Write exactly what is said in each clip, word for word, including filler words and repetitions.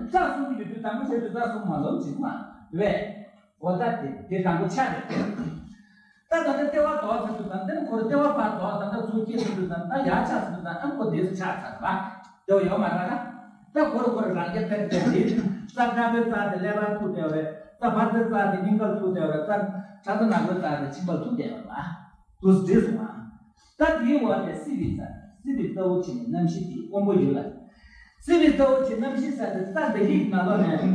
རྩ་གསུམ་ཡོད་དུས་དང་པོ་བྱས་དུས་རྩ་གསུམ་མ་ལོན་ཅིག་མ་རེད་པས། འོ་ད་དེ་དེ་དང་པོ་ཆགས་རེད། ད་ད་ལྟ་ལྟེ་བ་ལྡོག་ཚར་དུས་དང་དེ་ནི་ཁོར་ལྟེ་བ་ཕར་ལྡོག་ད་ལྟ་ཚུར་སྐྱེས་ཚར་དུས་དང་ད་ཡར་ཆགས་ཚར་དུས་དང་ཨ་ཁོ་དེ་ཚོ་ཆགས་ཚར་བ། ལྟེ་བ་ཡོད་མ་རེད་ད། ད་ཁོར་ཁོར་རང་རྐྱ་ཕེར་ཕེར་དེ་རྩ་དཀར་པོའི་རྩ་དེ་ཀླད་པར་ཐུག་བསྡད་པ་རེད། རྩ་བར་དེ་རྩ་དེ་སྙིང་གར་ཐུག་བསྡད་པ་རེད། རྩ་ཁྲག་རྩ་ནག་པོའི་རྩ་དེ་མཆིན་པར་ཐུག་བསྡད་པ་རེད། དུ་འདྲེས་སོང་ང་། ད་དེའི་འོག་ནས་སྲིད་པའི་རྩ། སྲིད་པའི་རྩ་བོ་ཆེ་ནི་རྣམ་ཤེས་དེ་དབང་པོ་ཡུལ་ལ། སྲིད་པའི་རྩ་བོ་ཆེ་རྣམ་ཤེས་ས་དེ་རྩ་འདི་ཡིག་ནང་ལོགས་ནས།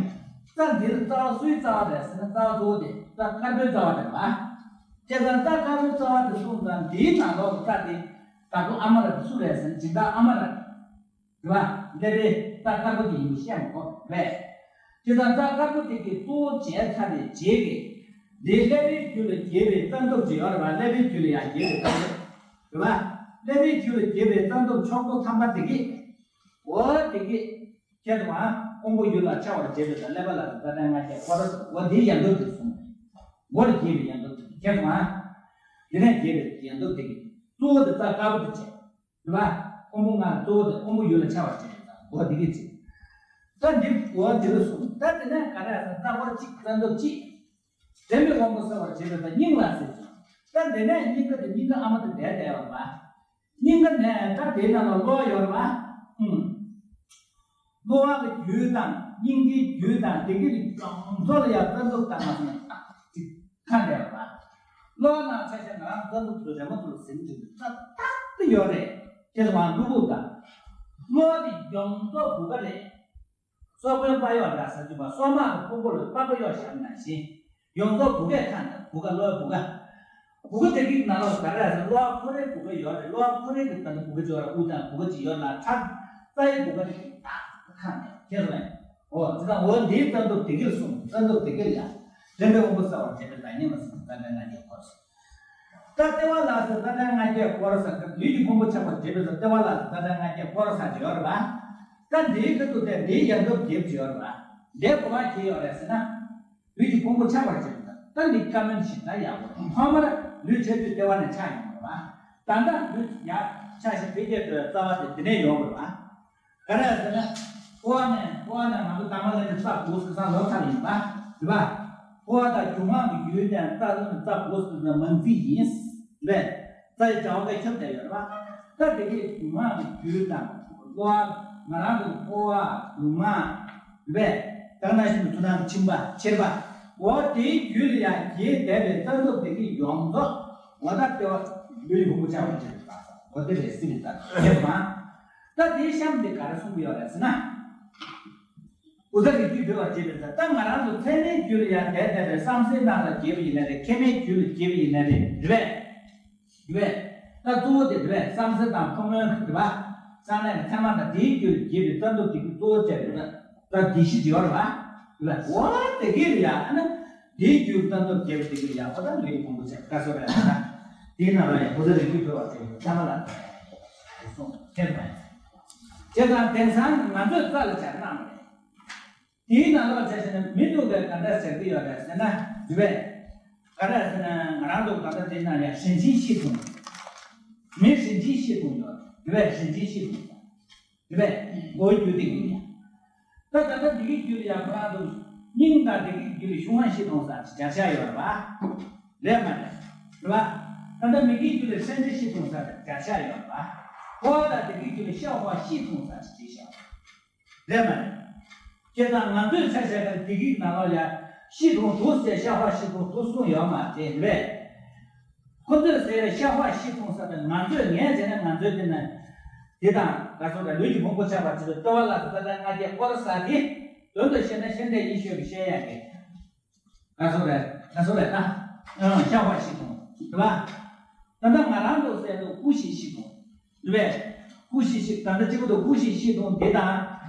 རྩ་འདིར་རྩ་བ་སུའི་རྩ་བ་རེད་ཟེར་ན་རྩ་བ་གཙོ་བོ་དེ་རྩ་དཀར་པོའི་རྩ་བ་རེད་པ། བྱས་ཙང་རྩ་དཀར་པོའི་རྩ་བ་དེ་གསུངས་ཙང་འདིའི་ནང་ལོགས་ཀྱི་རྩ་དེ་བདག་པོ་ཨ་མ་ར་དེ་སུ་རེད་ཟེར་ན་སྦྱིན་བདག་ཨ་མ་ར། རེད་པ། ཀླད་པའི་རྩ་དཀར་པོ་དེ་ཡིན་པ་བཤད་མི་དགོས་རེད། བྱས་ཙང་རྩ་དཀར་པོ་དེ་གི་གཙོ་བོ་བྱས་ཚར་བའི་རྗེས་ཀྱི། འདིའི་ཀླད་པའི་རྒྱུད་ལ་གྱེས་པའི་རྩ་འདབ་ཅིག་ཡོད་རེད་པ། ཀླད་པའི་རྒྱུད་ལ་ཡང་གྱེས་པའི་རྩ་འདབ། རེད་པ། ཀླད་པའི་རྒྱུད་ལ་གྱེས་པའི་རྩ་འདབ་མཆོག་ཏུ་ཐམ་པ་དེ་གི། འོ་དེ་གི། ཁྱེད་དང་དབང་པོ་ཡུལ་ལ་འཆར་བར་བྱེད་པའི་ཀླད་པ་ལ་རྩ་དང་ལྔ་བརྒྱ་སྐོར་ར་འོ་དེའི་ཡང་འདབ་དེ་གསུངས། མགོ་ལ་གྱེས་པའི་ཡང་འདབ་དེ་ཁྱེད་དང་དབང་། འདི་ནས་གྱེས་པའི་ཡང་འདབ་དེ་གི། གཙོ་བོ་དེ་རྩ་དཀར་པོ་དེ་བྱས། རེད་པ། དབང་པོ་ལྔ་གཙོ་བོ་དེ་དབང་པོ་ཡུལ་ལ་འཆར་བར་བྱེད་པའི་རྩ་འོ་དེ་གི་ཚིག་ད་འདི་འོ་འདི་ལ་གསུངས། ད་དེ་ནས་ག་རེ་ཟེར་རྩ་འཁོར་གཅིག་རྩ་འདབ་གཅིག་དྲན་པའི་དབང་པོ་གསལ་བར་བྱེད་པའི་རྩ་སྙིང་ལ་ཟེར་ཅིང་། ད་དེ་ནས་སྙིང་ག་དེ་སྙིང་ག་ཨ་མ་དེ་བསྡད་བསྡད་ཡོད་པ། སྙིང་ག་ནས་ད་དེའི་ནང་ལ་གློ་བ་ཡོད་རེད་པ། ཨུམ། གློ་བ་གི་རྒྱུད་དང་སྙིང་གའི་རྒྱུད་དང་དེ་གི་ཡོངས་རྫོགས་ལ་ཡང་རྩ་འདབ་དང་མ་སོང་ན་ཏག་ཏག་ཅིག་ཁ་འདྲ་བ། གློ་བ་ནང་ཆ་བཞག་ང་རང་རྩ་འདབ་དུ་རེ་མོ་དུ་ཟིན་ཅིག་ཏག་ཏག་ཏུ་ཡོད་རེད། ཁྱེད་ཚོ་མ་གློ་བུར་དང་། གློ་བ་དེ་ཡོངས་རྫོགས་བུ་ག་རེད། སོག་པོའི་པགས་གཡོགས་འདྲ་ཟེར་གྱི་པ། སོག་དམར་གྱི་ཕུང་པོ་ལ་པགས་པ་གཡོགས་བཞག་ནང་བཞིན། ཡོངས་རྫོགས་བུ་གས་ཁེངས་ནས་བུ་ག་གློ་བའི་བུ་ག་བུ་ག་དེ་གི་ནང་ལོགས་ག་རེ་ཟེར། གློ་བ་ཁོ་རའི་བུ་ག་ཡོད་རེད། གློ་བ་ཁོ་རའི་གི་ད་ནི་བུ་ག་ཅིག་ཡོད་རེད། དབུ་དང་བུ་ག་ཅིག་ཡོད་ལ་ཁྲག་རྩ་ཡི་བུ་ག་དེ་གི་ཏག་ཏག་ཁེངས་ནས་ཁྱེད་རེད། འོ་དེ་དང་འོ་འདིའི་རྩ་འདབ་དེ་གིར་གསུངས། རྩ་འདབ་དེ་གིར་ཡ། དྲན་པའི་དབང་པོ་གསལ་བར་བྱེད་པའི་རྩ་སྙིང་ལ་ཟེར་ཏེ་རྩ་དང་ལྔ་བརྒྱ་སྐོར་ཟེར། ད་ལྟེ་བ་ལ་ཟེར་རྩ་དང་ལྔ་བརྒྱ་སྐོར་ཟེར་ཏེ་ལུས་ཀྱི་ཕུང་པོ་ཆགས་པར་བྱེད་པའི་ཟེར་ལྟེ་བ་ལ་ཟེར་རྩ་དང་ལྔ་བརྒྱ་སྐོར་ཟེར་གྱི་ཡོད་རེད་པ། ད་འདིའི་ཁ་ཐུག་དེ་འདིའི་ཡང་འདབ་བརྒྱད་ཅིག་ཡོད་རེད་པ། འདིའི་གོ་བ་གྱི་ཡོད་རེད་ཟེར་ན། ལུས་ཀྱི་ཕུང་པོ་ཆགས་པར་བྱེད་པ་ད་འདི་བཀའ་མོལ་ཞིག་ད་ཡག་པོ་རེད། ཐོག་མར་ལུས་ཆགས་དུས་ལྟེ་བ་ནས་ཆགས་ཡོང་བ་རེད་པ། ད་ལྟ་ལུས་ཡར་ཆགས་ཤིང་འཕེལ་རྒྱས་འགྲོ་བའི་རྩ་བ་དེ་འདི་ནས་ཡོང་བ་རེད་པ། ག་རེ་ཟེར་ན། ཕོ་བ་ནས་ཕོ་བ་ནས་ང་ཚོ་དང་མ་ལེན་དུ་རྩ་དགུ་ཟེར་ས་ལོ་ཚར་ཡིན་པ། རེད་པ། ཕོ་བ་དང་རྒྱུ་མ་གི་རྒྱུད་དང་རྩ་ལ་རྩ་དགུ་ཟེར་ན་མང་རྩིས་ཡིན། རེད། རྩ་ཡི་བྱ་བ་ཀ་ཁྱབ་བསྡད་ཡོད་རེད་པ། ད་དེ་གའི་རྒྱུ་མ་གི་རྒྱུད་དང་གློ་བ་ང་རང་གི་ཕོ་བ་རྒྱུ་མ། རེད། ད་ནང་བཞིན་དུ་ཚུར་སྣང་གི་མཆིན་པ་མཆེར་པ། འོ་དེའི་རྒྱུད་ལ་ཡང་གྱེས་བསྡད་པའི་རྩ་འདབ་དེ་གའི་ཡོངས་རྫོགས་འོ་ད་ལྟེ་བ་ལུས་ཀྱི་ཕུང་པོ་ཆགས་པར་བྱེད་པའི་རྩ་ས་འོ་དེ་རེད་སྲིད་པའི་རྩ་དང་ཁྱེད་མ། ད་དེའི་གཤམ་དེ་ག་རེ་གསུང་གི་ཡོད་རེད་ཟེར་ན། དགུ་ཚ་རིགས་རྒྱུད་འཕེལ་བར་བྱེད་པའི་ཚེ་ད་ང་རང་ཚོ་ཚད་མའི་རྒྱུད་ལ་ཡང་བསྡད་བསྡད་པའི་བསམ་སེམས་ནང་ལ་སྐྱེས་པ་ཡིན་ན་རེད། མཁལ་མའི་རྒྱུད་ལ་སྐྱེས་པ་ཡིན་ན་རེད། རེད་པས། རེད་པས། ད་གཙོ་བོ་དེ་རེད་པས། བསམ་སེམས་དང་ཕོ་མོའི་རེད་པ། ས་གནས་ཀྱི་ཚད་མ་དང་དེའི་རྒྱུད་ལ་སྐྱེས་པའི་རྩ་འདབ་དེ་གི་གཙོ་བོ་བྱས་པའི་ད་བདེ་གཤིས་ཡོད་རེད་པ། རེད་པས། འོ་དེ་གི་ལ་ཡང་ཨ་ན་དེའི་རྒྱུད་རྩ་འདབ་རྒྱས་པ་དེ་གི་ལ་ཡང་འོ་ད་ལུས་ཀྱི་ཕུང་པོ་བྱས་པ་ད་སོ་རེད་ད། དེའི་ནང་ལ་ཡང་དགུ་ཚ་རིགས་རྒྱུད་འཕེལ་བར་བྱེད་པའི་ཚད་མ་ལ་གསུངས་ཐེབས་པས། བྱས་ཙང་དེང་སང་ང་ཚོས་རྩ་ལ་སྦྱར་གནང་བ་རེད། དེའི་ནང་ལོགས་བྱས་ཟེར་ན་མི་འདུག་པས་ག་འདྲ་ཟེར་གྱི་ཡོད་རེད་ཟེར་ན་འདི་བས། ག་འདྲ་ཟེར་ན་ང་རང་ཚོ་ད་ལྟ་དེ་ན་ཡང་རིན་ཆེན་བཞི་གསུངས། མི་རིན་ཆེན་བཞི་གསུངས་ཡོད་འདི་བས་རིན་ཆེན་བཞི་གསུངས་ཡོད་འདི་བས་མགོ་བོའི་རྒྱུད་དེ་གི་ཡིན། ད་ད་ལྟ་འདི་གི་རྒྱུད་ལ་ཡང་ཁོ་རང་ཚོ་སྙིང་དང་འདི་གི་རྒྱུད་ལ་ཤུགས་དབང་བཞི་གསུངས་ས་སྦྱར་བྱ་ཡོད་རེད་པ། རེད་མ་རེད། རེད་པ། ད་ལྟ་མིག་གི་རྒྱུད་ལ་སྲན་ཚད་བཞི་གསུངས་ས་སྦྱར་བྱ་ཡོད་རེད་པ། ཕོ་བ་དང་འདི་གི་རྒྱུད་ལ་ཤ་འཁོར་བཞི་གསུངས་ས་བྲིས་བཞག་རེད་མ་རེད། ཁྱེད་རང་ང་ཚོས་ཆ་བཞག་ན་བདེ་སྐྱིད་ནང་ལོགས་ལ་ཤི་གྲོངས་འདུག་ཟེར་ཤ་ཁ་ཤི་གྲོངས་འདུག་གསུངས་ཡོད་མ་རེད་རེད། ཁོ་ཚོས་ཟེར་བའི་ཤ་ཁ་ཤི་གྲོངས་ཟེར་བའི་ང་ཚོས་ངས་བྱས་ན་ང་ཚོའི་དེ་ན་དེ་དང་ག་ཚོད་ལ་ལུས་ཀྱི་ཕུང་པོ་ཆགས་པ་ཅི་ཚོད་ལྟེ་བ་ལ་ཟེར་ལ་ལྔ་བརྒྱ་སྐོར་ཟ་དེ་དོན་དུ་བཤད་ན་ཤེས་འདྲ་ཡིན་ཤོད་ཀྱི་བཤད་ཡ་གི། ག་ཚོད་རེད་ག་ཚོད་རེད་ད། ཨང་ཤ་ཁ་ཤི་གྲོངས་རེད་པ། ད་ལྟ་ང་རང་ཚོ་ཟེར་དུས་ཀུ་ཤི་ཤི་གྲོངས། རེད་པས། ཀུ་ཤི་ཤི་ད་ལྟ་གཅིག་པུ་དུ་ཀུ་ཤི་ཤི་དུང་འདི་དང་།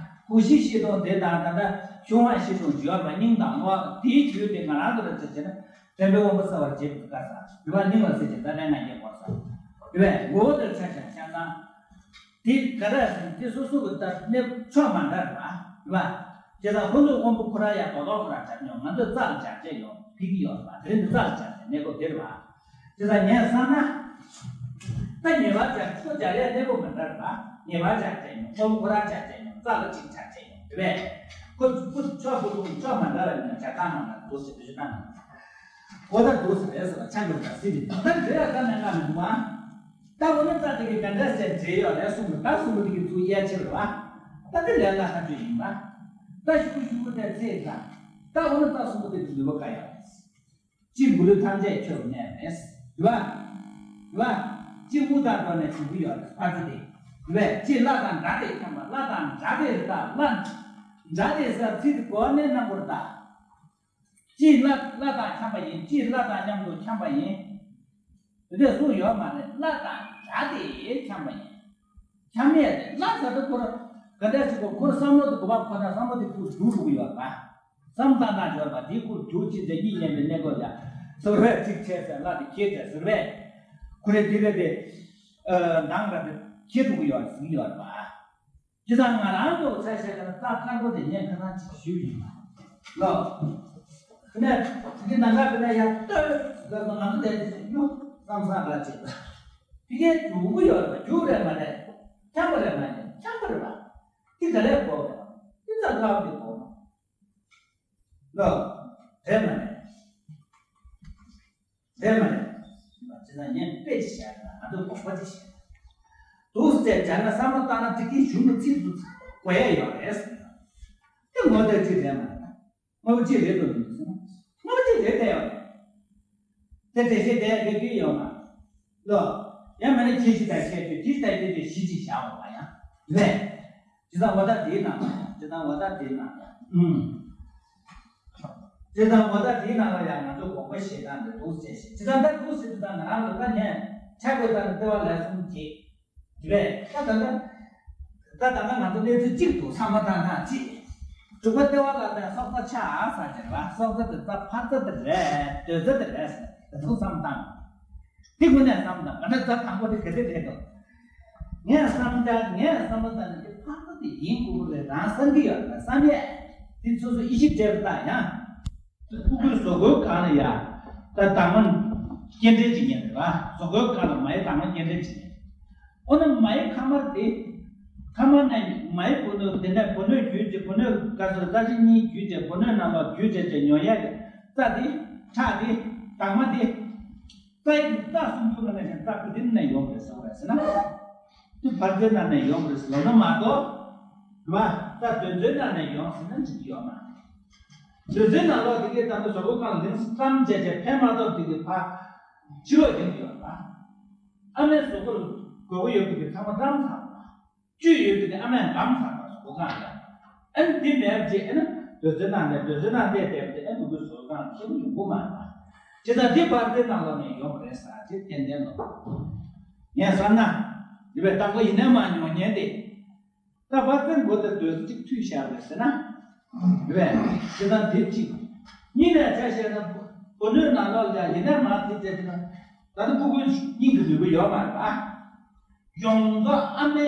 ཀུ་ཤི་ཤི་དུང་འདི་དང་ད་ལྟ་ཤུགས་དབང་ཤི་དུང་བརྗོད་པ་སྙིང་དང་བློ་དེའི་རྒྱུད་དེ་ང་རང་ཚོ་ལ་ཆ་བྱས་ན་དྲན་པའི་དབང་པོ་གསལ་བར་བྱེད་པའི་དཀའ་ས་རེད་པ། སྙིང་ལ་གཟིགས་ཀྱི་ད་ལན་ང་རྒྱལ་བོར་ས་རེད་པས། མགོ་བོ་དེར་ཆ་བཞག་ཆ་ཚང་། དེ་ག་རེ་ཟེར་ན་དེ་སོ་སོ་གི་ད་གནས་ཕྱོགས་མ་འདྲ་རེད་པ། རེད་པ། དེ་དང་ཁོ་ཚོའི་དབང་པོ་ཁོ་རང་ཡང་རྡོག་རྡོག་ཁོ་རང་སྦྱར་མྱོང་། ང་ཚོས་རྩ་ལ་སྦྱར་བྱས་ཡོང་ཕི་གི་ཡོད་རེད་པ། དེ་རིང་འདི་རྩ་ལ་སྦྱར་བྱས་གནས་སྐབས་དེ་རེད་པ། དེ་ལ་ངས་བསམ་ན། ད་ཉེས་པ་སྦྱར་ཁོ་སྦྱར་ཡས་གནས་སྐབས་མི་འདྲ་རེད་པ། ཉེས་པ་སྦྱར་བྱས་ཡོང་། ཁོ་ཁོ་རང་སྦྱར་བྱས་ཡོང་། རྩ་ལ་གཅིག་སྦྱར་བྱས་ཡོང་རེད་པས། ཁོ་ཁོ་ཕྱོགས་ཕུ་ཐུང་ཕྱོགས་མ་འདྲ་བའི་ནང་ཇ་ཁང་ནང་ལ་འདུག་ཟེར་བེད་སྤྱོད་བཏང་ནས། ཁོ་ད་འདུག་ཟེར་རེད་ཟེར་བ་ཆ་འགྲོ་འདྲ་སྲིད་དེ་ད་འདྲེ་ཡ་ད་ནས་ང་མི་འདུག་ཨ། ད་འོ་ན་ད་དེ་གི་ག་འདྲ་ཟེར་འདྲེ་ཡོད་རེད་གསུངས་པ་ད་གསུངས་པ་དེ་གི་ཚུར་གཡར་ཕྱིར་རེད་བ། ད་དེ་ལས་ལ་ཁ་ཆོས་ཡིན་པ། ད་ཤུ་གུ་ཤུ་གུ་དེ་ཚེ་ད། ད་འོ་ན་ད་གསུངས་པ་དེ་གི་ནུས་པ་ག་ཡོད་རེད། གཅིག་མགོ་ལུས་ཐམས་ཅད་ཁྱོད་གནས་རེད། རེད་བ། རེད་བ། གཅིག་དབུགས་དང་འགྲོགས་ནས་བྱུང་གི་ཡོད་རེད་ཕར་ཚུར་དེ། རེད་བས། གཅིག་ལྷ་དང་འདྲ་སྟེ་འཁྱམས་པ་ལྷ་དང་འདྲ་སྟེ་རེད་ད་ལྷ། འདྲ་སྟེ་ཟེར་ཚིག་དེ་གོ་གནས་རྣམ་པར་ད། གཅིག་ལྷ་ལྷ་དང་འཁྱམས་པ་ཡིན་གཅིག་ལྷ་དང་མཉམ་དུ་འཁྱམས་པ་ཡིན། དེ་འདྲས་གསུངས་ཡོད་མ་རེད་ལྷ་དང་འདྲ་སྟེ་འཁྱམས་པ་ཡིན། འཁྱམས་ཡས་དེ་ལྷ་ཟེར་དུས་ཁོ་རང་ག་འདྲས་ཞིག་གོ་ཁོ་རང་བསམ་བློ་དེ་གོ་བ་ཁོ་ན་བསམ་བློ་དེ་ཁོ་རུ་འགྲོ་གི་ཡོད་རེད་པ། བསམ་བཏང་བཏང་འབྱོར་བ་དེའི་སྐོར་རྒྱུ་ཅི་འདྲ་གཉིས་ཉན་པའི་གནས་སྐོར་ཡ། ཟུར་བས་གཅིག་བྱས་ཟེར་ལ་དེ་ཁྱེད་ཀྱི་ཟུར་བས། ཁོ་རེ་དེ་རེ་དེ། ནང་ར་དེ་ཁྱེད་འགྲོ་གི་ཡོད་ཟིན་ཡོད་རེད་པ། ཅི་ཙང་ང་རང་ཚོ་ཚད་བཤད་ཀྱི་ན་རྩ་དཀར་པོ་དེ་ཉན་ཁ་སང་ཅིག་ཞུས་ཡིན་པ། ལོ། དེ་ནས་དེ་གི་ནང་ཁ་དེ་ནས་ཡར་ལྟོས་ཟེར་ན་ང་ཚོ་དེ་ཡུ་བསམ་བསམ་ར་བྱེད་པ། དེ་གའི་རྒྱུག་གི་ཡོད་རེད་པ་རྒྱུག་རེད་མ་རེད། འཁྱམ་པ་རེད་མ་རེད་འཁྱམ་པ་རེད་པ། འདི་ག་ལས་གོ་བ། འདི་ཙམ་ཁག་འདི་གོ་བ། ལོ། རེད་མ་རེད། རེད་མ་རེད། ཅི་ན་ངས་དཔེ་ཅིག་བཤད་ན་ང་ཚོ་དགོངས་པ་ཅིག་བཞེས་ན། འདུག་ཟེར་བྱས་ན་བསམ་བློ་བཏང་ན་འགྲིག་གི་གཞུང་གི་ཚིག་ཚོ་ཚང་མ་གོ་ཡ་ཡོད་རེད་ཟེར། དེ་ངོ་དེབ་ཅིག་རེད་མ་རེད། དངོས་པོ་ཅིག་རེད་འདུག་མི་སྲིད་ན། དངོས་པོ་ཅིག་རེད་བསྡད་ཡོད་རེད། དེ་འགྲེལ་བཤད་བསྡད་ཡ་དགོས་ཀྱི་ཡོད་མ་རེད། ལོ། ཡང་མིན་ན་ཁྱད་གཞི་དང་ཁྱད་ཆོས་དེ་ལྟ་དེ་ལྟ་གཞི་ཅིག་བཞག་འོང་བ་ཡང་རེད། ཇི་ལྟར་འོ་ད་དེའི་ནང་ལ་ཡང་ཇི་ལྟར་འོ་ད་དེའི་ནང་ལ་ཡང་ཨུམ། ཇི་ལྟར་འོ་ད་དེའི་ནང་ལ་ཡང་ང་ཚོ་དགོངས་པ་བཞེས་སྟངས་དེ་འདུག་ཟེར་ཞིག་ཇི་ལྟར་ད་འདུག་ཟེར་དུས་ད་ང་རང་ལ་ད་ངས་ཆ་བགོས་ད་ནི་ལྟེ་བ་ལས་གསུམ་གྱིས། རེད། ད་ད་ལྟ། ད་ད་ལྟ་ང་ཚོ་གནས་ཚུལ་གཅིག་ཏུ་བསམ་བློ་བཏང་སྟངས་གཅིག་དྲུག་པ་ལྟེ་བ་ལ་ནས་སྲོག་རྩ་ཆགས་ཟེར་གྱི་རེད་བ། སྲོག་རྩ་དེ་རྩ་ཕར་རྩ་དེ་རེད་སྡོད་རྩ་དེ་རེད་ཟེར་དེ་ཚོ་བསམ་བཏང་། དེ་ངོས་ནས་བསམ་བཏང་ག་འདྲ་རྩ་དང་པོ་དེ་ག་དེ་རེད་དོ། ངས་བསམ་བཏང་ངས་བསམ་བློ་བཏང་ནས་དེ་ཕར་རྩ་དེ་ཡིན་དགོས་ཀྱི་རེད་རང་བསམ་གྱི་ཡོད་རེད་བསམ་ཡས། དེ་སོ་སོ་ཡིད་ཆེས་སྤྲད་པ་དང་ཡང་། སྤུ་གུའི་གཟུགས་པོའི་སྒང་ལ་ཡ། ད་དྭངས་མ་སྐྱེལ་འདྲེན་བྱེད་མཁན་རེད་བ། གཟུགས་པོའི་སྒང་ལ་མ་ཡི་དྭངས་མ་སྐྱེལ་འདྲེན་བྱེད་མཁན། འོ་ན་མ་ཡི་ཁ་མར་དེ། ཁ་མར་ནས་མ་ཡི་བུ་སྣོད་དེ་ནས་བུ་སྣོད་བརྒྱུད་དེ་བུ་སྣོད་ག་ཚོད་རྩ་ཆེན་གཉིས་བརྒྱུད་དེ་བུ་སྣོད་ནང་ལོགས་བརྒྱུད་དེ་དེ་ཉོ་ཡ་གི་རྩ་དེ། ཁྲག་དེ། དྭངས་མ་དེ། རྩ་ཡི་རྩ་གསུམ་པོའི་ནང་ནས་རྩ་བུ་དེ་ནས་ཡོང་རེད་ཟེར་བ་རེད་ཟེར་ན། དེ་བར་དོའི་ནང་ནས་ཡོང་རེད་ཟེར་ལབ་ན་མ་གཏོགས། རེད་བ། རྩ་གདོན་ཚོའི་ནང་ནས་ཡོང་ཟེར་ན་འགྲིག་གི་ཡོད་མ་རེད། གདོན་ཚོའི་ནང་ལོགས་དེ་གའི་ད་ལྟ་གཟུགས་པོ་གང་ལ་ལིང་ཙམ་བྱས་བྱས་ཕན་མ་ཐོགས་དེ་གའི་ཕ། ཕྱི་ལོགས་ཡོང་གི་ཡོད་རེད་བ། ཨ་མའི་གཟུགས་པོར་དགོས་པ་ཡོད་པའི་གི་ཚང་མ་བཀྲམ་ཚར་བ། བཅུད་ཡོད་པའི་གི་ཨ་མས་འགམ་ཚར་བ་གཟུགས་པོ་གང་ལ། ཨ་ནི་དེ་མེད་ཅེས་ཨ་ནི་གདོན་ཚོའི་ནང་ནས་གདོན་ཚོའི་ནང་བལྟས་བལྟས་པ་དེ་ཨ་ནི་གཟུགས་པོའི་གཟུགས་པོ་གང་ལ་ཁྱེད་ཡོང་གི་མ་རེད་བ། ཇི་ལྟར་འདི་བར་དོའི་ནང་ལོགས་ནས་ཡོང་བ་རེད་ཟེར་ཅིག་ཏན་ཏན་ལོ། ངས་བསམ་ན། འདི་བས་རྟག་པར་ཡིན་ནའི་མ་མྱོང་ཉན་ཏེ། ད་བར་དོའི་མགོ་དེ་དོད་ཅིག་མཐུད་བཞག་པ་རེད་ཟེར་ན། འདི་བས་ཇི་ལྟར་འདི་གཅིག་གཉིས་ནས་ཆ་བཞག་ན། བུ་སྣོད་ནང་ལོགས་ལ་ཡིན་ནའི་མ་དེ་བྱས་ན། ད་ལྟ་ཕྲུ་གུའི་སྙིང་གི་ནུས་པ་ཡོད་མ་རེད་བ། ཡོངས་རྫོགས་ཨ་མའི་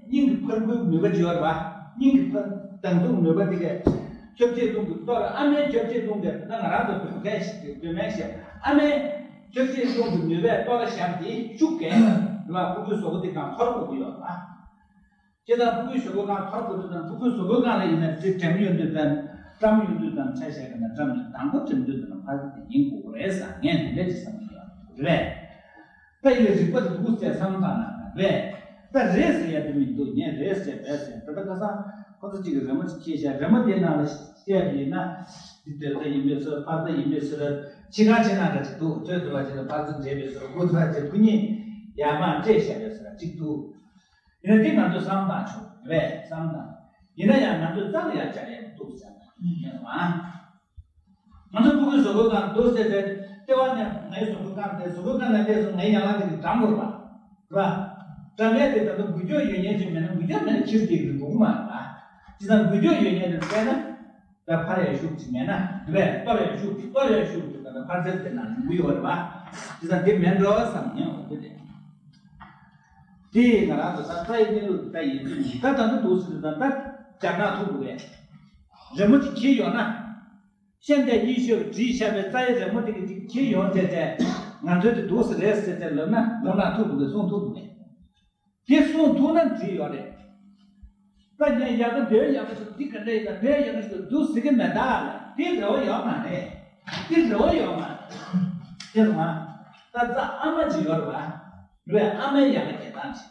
སྙིང་གི་ཕུར་བུའི་ནུས་པ་ཅིག་ཡོད་རེད་བ། སྙིང་གི་ཕུར་མདངས་འཛུགས་ནུས་པ་དེ་གས། ཁྱབ་བྱེད་རླུང་གི་ལྟོ་ར་ཨ་མའི་ཁྱབ་བྱེད་རླུང་གི་ད་ང་རང་ཚོ་བོད་སྐད་ཞིག་གི་བོད་སྨན་ཞིག་ཨ་མའི་ཁྱབ་བྱེད་རླུང་གི་ནུས་པས་ལྟོ་ར་བཞག་དེ་ཤུགས་གས་རེད་བ། ཕྲུ་གུའི་གཟུགས་པོ་དེ་གང་འཐོར་དགོས་ཀྱི་ཡོད་རེད་བ། ཇི་ལྟར་ཕྲུ་གུའི་གཟུགས་པོ་གང་འཐོར་དགོས་དུས་དང་ཕྲུ་གུའི་གཟུགས་པོའི་སྒང་ལ་ཡིན་ན་དེ་བྲེམ་ཡོང་དུས་དང་བཀྲམ་ཡོང་དུས་དང་ཆ་བཞག་གི་ན་བཀྲམ་ནས་དང་པོ་བྲེམ་དུས་དང་ཕར་དེ་ཡིན་དགོས་རེད་བསམ་ངས་འདི་འདྲ་ཅིག་བསམ་གྱི་ཡོད་རེད། ད་ཡིན་ན་རིག་པ་དེ་འདུག་ཟེར་བསམ་བཏང་ན་རེད། ད་རེད་ཟེར་ཡ་དེ་མི་འདུག་ངས་རེད་ཟེར་རེད་ཟེར་ད་ལྟ་ཁ་སང་ཁོ་ཚོ་གཅིག་གིས་རི་མོ་ཅིག་ཁྱེར་བཞག་རི་མོ་དེའི་ནང་ལ་བཤད་པ་ཡིན་ན་འདི་དེ་ལྟ་ཡིན་པའི་ཚོད་ཕར་ལྟ་ཡིན་པའི་ཚོད་ཕྱི་ཁ་ཕྱི་ནང་འདྲ་ཅིག་འདུག་ཚོད་དུ་བ་ཅིག་ལ་ཕར་ཚུར་འདྲེས་པའི་ཚོད་དགུ་ཐུག་ཅིག་ཁོ་གཉིས་ཡར་མར་སྤྲད་བཞག་པའི་ཚོད་གཅིག་འདུག་ཡིན་ན་འདི་ང་ཚོས་བསམ་བཏང་ཆོག་རེད་བསམ་བཏང་། ཡིན་ན་ཡང་ང་ཚོས་རྩ་ལ་ཡང་བཅར་ཡ་མི་འདུག་བསམ་བཏང་ཡིན་ནམ། ང་ཚོ་ཕྲུ་གུའི་གཟུགས་པོའི་སྒང་འདུག་ཟེར་བའི་ལྟེ་བ་ནས་ངའི་གཟུགས་པོའི་སྒང་དེ་གཟུགས་པོའི་སྒང་ནས་བལྟས་སོང་ངའི་ཡན་ལག་དེ་གི་འགྲམ་བུར་བ། རེད་བ། འགྲམ་ཡ་དེ་ད་དུང་འགུལ་སྐྱོད་ཡོད་མཁན་ཅིག་མེད་ན་འགུལ་སྐྱོད་མེད་ན་ཁྱེར་དེ་གི་འགྲོ་གི་མ་རེད་བ། བྱས་ཙང་འགུལ་སྐྱོད་ཡོད་མཁན་དེ་བལྟས་ན། ད་ཕར་ཡང་ཤུགས་ཅིག་མེད་ན་དེ་བས་གཏོར་ཡང་ཤུགས་ཅིག་གཏོར་ཡང་ཤུགས་ཅིག་ད་ལྟ་ཕར་ཚུར་དེ་ནང་ལུས་ཡོད་རེད་བ། བྱས་ཙང་དེ་མེད་འགྲོ་བསམ་ཉན་འོ་དེ་རེད། དེ་ང་རང་ཚོ་ད་རྩ་ཡི་གནས་ལུགས་ད་ཡིན་ཚུལ་ཡིན་ད་ད་ལྟ་འདུག་ཟེར་དུས་ད་ལྟ་རྒྱ་ནག་ཐུག་དགོས་པས། རི་མོ་ཅིག་འཁྱེར་ཡོང་ན། ཤན་ཏེ་གཉིས་ཤོས་བྲིས་བཞག་པའི་རྩ་ཡི་རི་མོ་དེ་གི་ཅིག་འཁྱེར་ཡོང་བྱས་བྱས་ང་ཚོའི་དེ་འདུག་ཟེར་རེད་ཟེར་བྱས་ལབ་ན་ལབ་ན་ཐུག་དགོས་པས་གསུང་ཐུག་དགོས་པས། དེ་གསུང་ཐུབ་ན་འགྲིག་ཡོད་རེད། ད་ངས་ཡག་གི་འདོད་ཡག་གི་ཞིག་འདི་ག་འདྲ་ཡིན་ན་འདོད་ཡག་གི་ཞིག་འདུག་ཟེར་གི་མེད་ད། འདི་རེ་བ་ཡོད་མ་རེད། འདི་རེ་བ་ཡོད་མ་རེད། དེ་རུ་མ། ད་རྩ་ཨ་མ་ཅིག་ཡོད་རེད་བ། རེད་བས། ཨ་མའི་ཡག་གི་རྒྱལ་ཐང་ཅིག་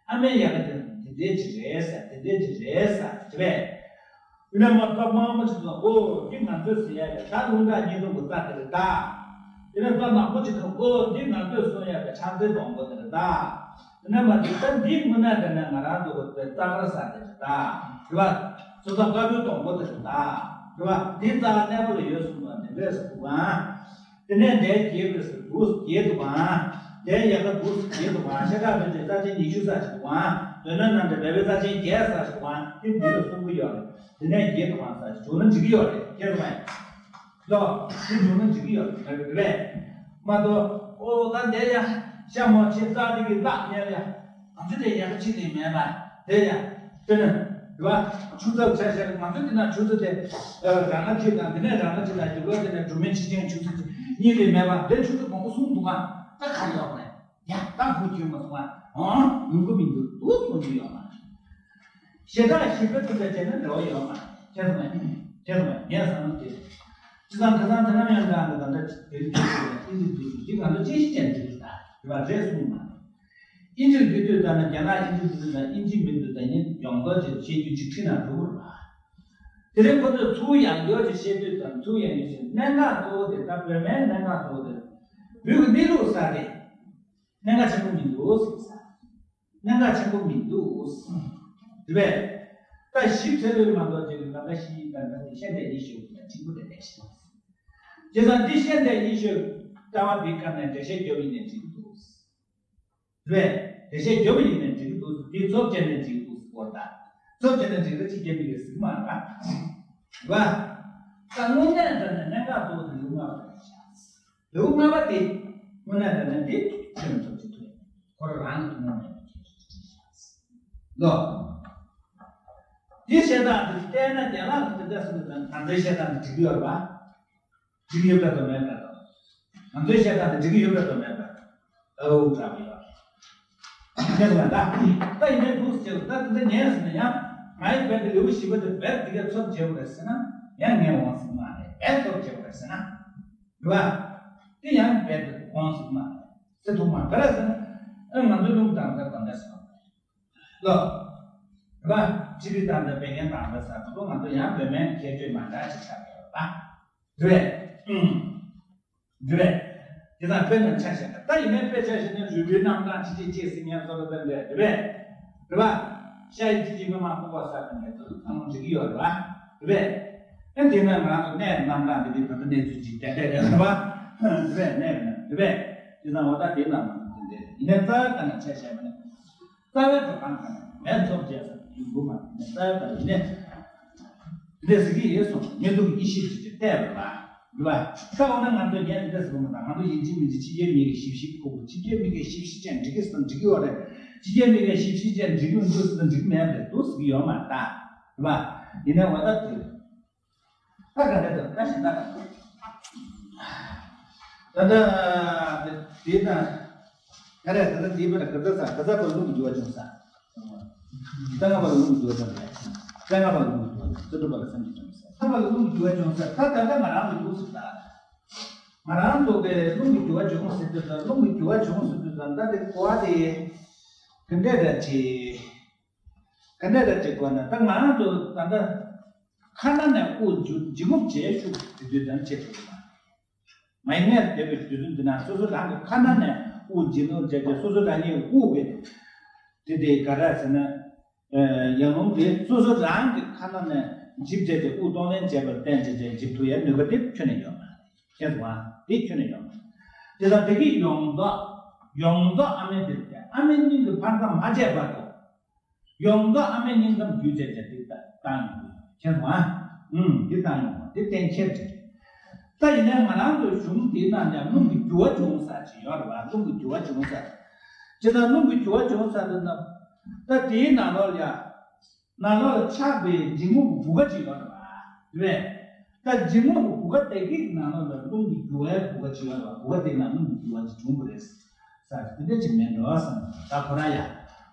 ཨ་མའི་ཡག་གི་དེ་དེ་འདྲས་ཅིག་རེད་ཟེར། དེ་འདྲས་ཅིག་རེད་ཟེར། དེ་བས། ཡིན་ན་མ་རྩ་མ་མ་ཅིག་ལ་ཨོ་འདི་ང་ཚོས་ཟེར་ཡག་གི་ད་རླུང་རྟ་གཉིས་སྟོང་གི་རྩ་དེ་རེད་ད། དེ་ནས་རྩ་ནག་པོ་ཅིག་གི་ཨོ་འདི་ང་ཚོས་གསུང་ཡག་གི་ཕྱག་མཚན་སྡོང་པོ་དེ་རེད་ད། དེ་ནས་མ་དེ་ད་འདི་དངོས་གནས་དྲང་གནས་ང་རང་ཚོ་གི་རྩ་དཀར་ས་དེ་རེད་ད། རེད་བ། སོ་སོ་དཀར་པོའི་སྡོང་པོ་དེ་རེད་ད། རེད་བ། འདི་རྩ་གནས་པོ་ལ་ཡོད་གསུངས་པ་འདི་འདྲས་སུ་འདུག་ཨང་། དེ་ནས་འདྲའི་རྒྱས་པའི་སུ་འདུག་རྒྱས་འདུག་ཨང་། དེ་ཡལ་ག་འདུག་རྒྱས་འདུག་ཨང་། ཤ་ཁྲག་ལུས་ཀྱི་རྩ་ཆེན་ཉི་ཤུ་ས་ཞིག་འདུག་ཨང་། དོན་ནི་རྣམ་འདྲེན་སྦས་པའི་རྩ་ཆེན་བརྒྱད་ས་ཞིག་འདུག་ཨང་། དེ་འདི་ལ་གསུང་གི་ཡོད་རེད། དེ་ནས་རྒྱས་འདུག་ཨང་ས་ཞིག་བྱུང་ན་འགྲིག་གི་ཡོད་རེད། རྒྱས་འདུག་ཨང་། ལོ། དེ་བྱུང་ན་འགྲིག་གི་ཡོད་རེད། རེད་རེད། མ་གཏོགས་ཨོ་ད་འདས་ཡ། ཤ་མོ་ཆེ་རྩ་དེ་གི་བརླག་ཉལ་ཡ། ང་ཚོ་དེ་ཡག་གི་ཆེད་ལས་མེད་པ། དེ་ཡ། དེ་ནི། རེད་བ། ཆུ་ཚབས་ཆ་བཞག་ང་ཚོ་དེ་ན་ཆུ་ཚོད་དེ། རང་ན་ཁྱེད་དང་དེ་ནས་རང་ན་ཁྱེད་དང་རྒྱུ་བ་དེ་ནས་སྒྲོལ་མའི་ཕྱི་ཆེན་ཆུ་ཚོད་གཉིས་ལས་མེད་པ་དེ་ཆུ་ཚོད་མང་པོ་གསུམ་འདུག་ག་ད་ག་ཡོད་རེད། ཡ་ད་ཁོ་ཁྱོད་མ་སོང་ང་། ཨང་། ཡོང་གི་མི་འདུག་འདུག་སོང་རྒྱུ་ཡོད་མ་རེད། ཞེ་དྲག་ཞིབ་ཕྲ་ཐུབ་པའི་བྱས་ན་འབྲེལ་བ་ཡོད་མ་རེད། ཁྱེད་ཚོ་མ་ཡིན། ཁྱེད་ཚོ་མ་ཡིན། ངས་བསམ་བློ་དེ། སྤྱི་བཏང་ཁ་སང་དེ་ནམ་ཡང་འདྲ་འདུག་ད་ལྟ་དེ་རིང་དེ་དུས་ཨིན་ཇི་དུས་དེ་ང་ཚོ་ཅི་ཞིག་ཅན་དུས་ད་རེད་བ་རེད་གསུངས་མ་རེད། ཨིན་ཇིར་བསྒྱུར་དུས་ད་ན་རྒྱ་ནག་ཨིན་ཇི་དུས་ད་ན་ཨིན་ཇི་མི་འདུག་ད་ཉིད་ཡོངས་རྫོགས་ཅིག་བཤད་རྒྱུ་ཅིག་ཁྲིད་ན་འགྲོ་གི་རེད་བ། དེ་རིང་ཁོ་ཚོས་ཚུར་ཡང་བསྐྱར་ཅིག་བཤད་དུས་ད་ཚུར་ཡང་བསྐྱར་ཞིག་གནད་འགག་གཙོ་བོ་དེ་ད་བོད་མའི་གནད་འགག་གཙོ་བོ་དེ་བོད་ཀྱི་གནས་ལུགས་གསར་དེ། གནད་འགག་ཆེན་པོ་མི་འདུག་ཟེར་ས། གནད་འགག་ཆེན་པོ་མི་འདུག་ཟེར། དེ་བས། ད་ཞིབ་ཚད་ལོས་མ་གཏོགས་ཅིག་ལ་ད་ཤི་ད་ད་དེ་ཤ་འདྲ་ཡིན་ཞུ་ད་ཆེན་པོ་དེ་འདྲ་ཞིག་བྱས་ཙང་འདི་ཤ་འདྲ་ཡིན་ཞུ་ལྟ་བ་འདི་ག་ནས་འགྲེལ་བཤད་རྒྱོབ་ཡིན་ནས་འགྲིག་འདུག་ཟེར། དེ་བས། འགྲེལ་བཤད་རྒྱོབ་ཡིན་ནས་འགྲིག་འདུག་ཟེར། འདི་ཚོབ་བྱས་ནས་འགྲིག་འདུག་ཟེར་བོར་ད། ཚོབ་བྱས་ནས་འགྲིག་ད་ཅི་རྒྱབ་མི་རེད་ཟེར་གི་མ་རེད་པ། རེད་པ། ད་དངོས་གནས་དྲང་གནས་གནད་འགག་གཙོ་བོ་དེ་ལེའུ་ལྔ་པ་དེ་རེད་ཤག་ལེའུ་ལྔ་པ་དེ་དངོས་གནས་དྲང་གནས་དེ་ཁྱོན་ནས་ཐོབ་ཀྱི་ཐུབ་ཡོད། ཁོ་རང་རང་གི་ཐུན་མོང་མེད་པའི་ཁྱད་ཆོས་ཅིག་རེད་ཤག་ལོ། དེ་བཤད་སྟངས་དེ་བལྟས་ན་རྒན་ལགས་ཀྱི་དེ་འདྲ་སོང་ཙང་ད་ལྟའི་བཤད་སྟངས་དེ་འགྲིག་གི་ཡོད་རེད་པ། འགྲིག་གི་ཡོད་པ་དང་མེད་པ་དང་། ང་ཚོའི་བཤད་སྟངས་དེ་འགྲིག་གི་ཡོད་པ་དང་མེད་པ། ཨོ་འདྲ་པོ་ཡོད་རེད། ཁྱེད་ཚོ་ལ་ད། ད་ཡིན་ནའི་འདུག་ཟེར་ད་དེ་འདྲ་ཉན་ཟེར་ན་ཡང་། ང་ཡི་བེད་དེ་ལེའུ་བཞི་པ་དེ་བེད་དེ་ག་ཚོབ་བྱེད་དགོས་རེད་ཟེར་ན། ཡང་ངས་འོང་ཟེར་མ་རེད། བེད་ཚོབ་བྱེད་དགོས་རེད་ཟེར་ན། རེད་བ། དེ་ཡང་བེད་དེ་འོང་ཟེར་མ་རེད། ཟེར་ཐུབ་མ་ག་རེ་ཟེར་ན། ཨ་ང་ཚོའི་ལུང་དང་ད་ག་འདྲ་ཟེར་བ། ལོ། རེད་པ། ཁྲི་རི་དང་འདྲ་བད་ཀན་དང་འདྲ་ཟེར་བ་ང་ཚོ་ཡང་བོད་སྨན་ཁྱད་ཆོས་མ་འདྲ་ཞིག་ཆགས་ཡོད་པ། རེད་པས། ཨུམ། རེད་པས། དེ་དང་དཔེ་ན་ཆ་བཞག་ན་ད་ཡིན་ནའི་དཔེ་ཆ་བཞག་ན་རུས་པའི་རྣམ་གྲངས་ཁྲི་ཆེ་ཆེ་སྲིད་ཉན་སོགས་ལ་བརྟེན་པས་རེད་པས། རེད་པ། ཤ་ཡི་ཁྲི་ཆེ་མི་མང་ཕོ་བ་ས་དང་ངེས་ཚོ་ཚང་མ་འགྲིག་གི་ཡོད་རེད་པ། རེད་པས། ཨ་དེ་ན་ང་ཚོ་གནས་རྣམ་གྲངས་དེ་དེ་ད་ལྟ་གནས་ཚུལ་ཅིག་དེ་འདྲས་རེད་པ། རེད་པས་གནས་རེད་རེད་པས། དེ་དང་འོ་ད་དེ་ལ་མ་དེ་འདྲས་ཡིན་ནའི་རྩ་བའི་ཐོག་ན་ཆ་བཞག་ན། རྩ་བའི་ཐོག་གང་གང་མེད་ཚོགས་བཅས་སམ་ཡོང་གི་མ་ཡིན་ན་རྩ་བའི་ཐོག་ཡིན་ནས། འདི་ཟེར་གྱི་ཡོད་སོང་ཉེ་དུ་ཡེ་ཤེས་ཀྱི་ཅིག་བལྟས་པ་ལ། རེད་པ། ད་འོ་ན་ང་ཚོ་ངས་འདི་འདྲ་ཟེར་གི་མ་ད་ང་ཚོ་ཡིན་གཅིག་མིན་གཅིག་ཕྱི་རྒྱལ་མི་གི་ཞིབ་ཞིབ་ཁོ་བོ་ཕྱི་རྒྱལ་མི་གི་ཞིབ་ཞིབ་ཅན་འགྲིག་གི་སམ་འགྲིག་གི་ཡོད་རེད། ཕྱི་རྒྱལ་མི་གི་ཞིབ་ཞིབ་ཅན་འགྲིག་གི་འདུག་ཟེར་ན་འགྲིག་མེད་རེད་འདུག་ཟེར་གི་ཡོད་མ་རེད་ད། རེད་པ། ཡིན་ན་འོ་ད་དེ། ད་ག་འདྲ་འདུག་ད་གཞན་དག་ག་ད་ད་དེ་དེ་དང་ག་རེ་ད་ད་དེ་བར་ག་ད་ས་ག་ས་བར་རླུང་གི་རྒྱུ་བ་བྱུང་ས། ད་ང་བར་རླུང་གི་རྒྱུ་བ་བྱུང་ས། ད་ང་བར་རླུང་གི་རྒྱུ་བ་བྱུང་ས། ད་བར་སེམས་ཀྱི་བྱུང་ས། ད་བར་རླུང་གི་རྒྱུ་བ་བྱུང་ས། ད་ད་ད་ང་རང་གི་འདུག་ཟེར་ད། ང་རང་ཚོ་གི་རླུང་གི་རྒྱུ་བ་བྱུང་ཟེར་དུས་ད་རླུང་གི་རྒྱུ་བ་བྱུང་ཟེར་དུས་ད་ད་དེ་གོ་བ་དེ་ག་འདྲ་ར་ཅི། ག་འདྲ་ར་ཅི་གོ་ན་ད་ང་རང་ཚོ་ད་ལྟ་ཁ་ན་ནས་དབུགས་འབྱིན་འབྱིན་རྔུབ་བྱེད་ཤུགས་དེ་དུས་ཙམ་བྱེད་ཐུབ་ཀྱི་མ་རེད། མ་ཡིན་ནས་བསྡད་པའི་དུས་ཚོད་འདི་ན་སོ་སོ་རང་གི་ཁ་ན་ནས་དབུགས་འབྱིན་རྔུབ་བྱས་ཏེ་སོ་སོ་རང་ཉིད་དབུགས་པའི་དེ་དེ་ག་རེ་ཟེར་ན། ཡང་རླུང་དེ་སོ་སོ་རང་གི་ཁ་ན་ནས་འཇིབ་བྱས་ཏེ་དབུགས་གཏོང་ལེན་བྱས་པར་བརྟེན་བྱས་ཏེ་འཇིབ་ཐུབ་ཡའི་ནུས་པ་དེ་ཁྱོན་ནས་ཡོད་མ་རེད། ཤེས་སོང་ཨ། དེ་ཁྱོན་ནས་ཡོད་མ་རེད། དེ་དང་དེ་གི་ཡོངས་རྫོགས་ཡོངས་རྫོགས་ཨ་མའི་དེ་ཨ་མའི་སྙིང་གི་འཕར་མཚམས་མ་བཅད་བར་དུ། ཡོངས་རྫོགས་ཨ་མའི་སྙིང་མཚམས་བརྒྱུད་བྱས་བྱས་དེ་བཏང་ཡོང་དགོས། མཁྱེན་སོང་ཨ། ཨུམ། དེ་བཏང་ཡོང་དགོས། དེ་གཏན་འཁེལ་རེད། ད་ཡིན་ནའི་ང་རང་ཚོའི་གཞུང་དེའི་ནང་ལ་རླུང་གི་རྒྱུ་བ་བྱུང་ས་ཅིག་ཡོད་རེད་བ། རླུང་གི་རྒྱུ་བ་བྱུང་ས། ཇི་ལྟར་རླུང་གི་རྒྱུ་བ་བྱུང་ས་དེ་ན། ད་དེའི་ནང་ལོགས་ལ་ཡ། ནང་ལོགས་ལ་ཆགས་པའི་འབྱིན་རྔུབ་ཀྱི་བུ་ག་ཅིག་ཡོད་རེད་བ། རེད། ད་འབྱིན་རྔུབ་ཀྱི་བུ་ག་དེ་གི་ནང་ལོགས་ལ་རླུང་གི་རྒྱུ་བའི་བུ་ག་ཅིག་ཡོད་རེད་བ། བུ་ག་དེ་ན་རླུང་གི་རྒྱུ་བ་ཅིག་བྱུང་བ་རེད། ས་དེ་འདྲ་ཅིག་མེད་འགྲོ་བསམ། ད་ཁོ་རང་ཡ།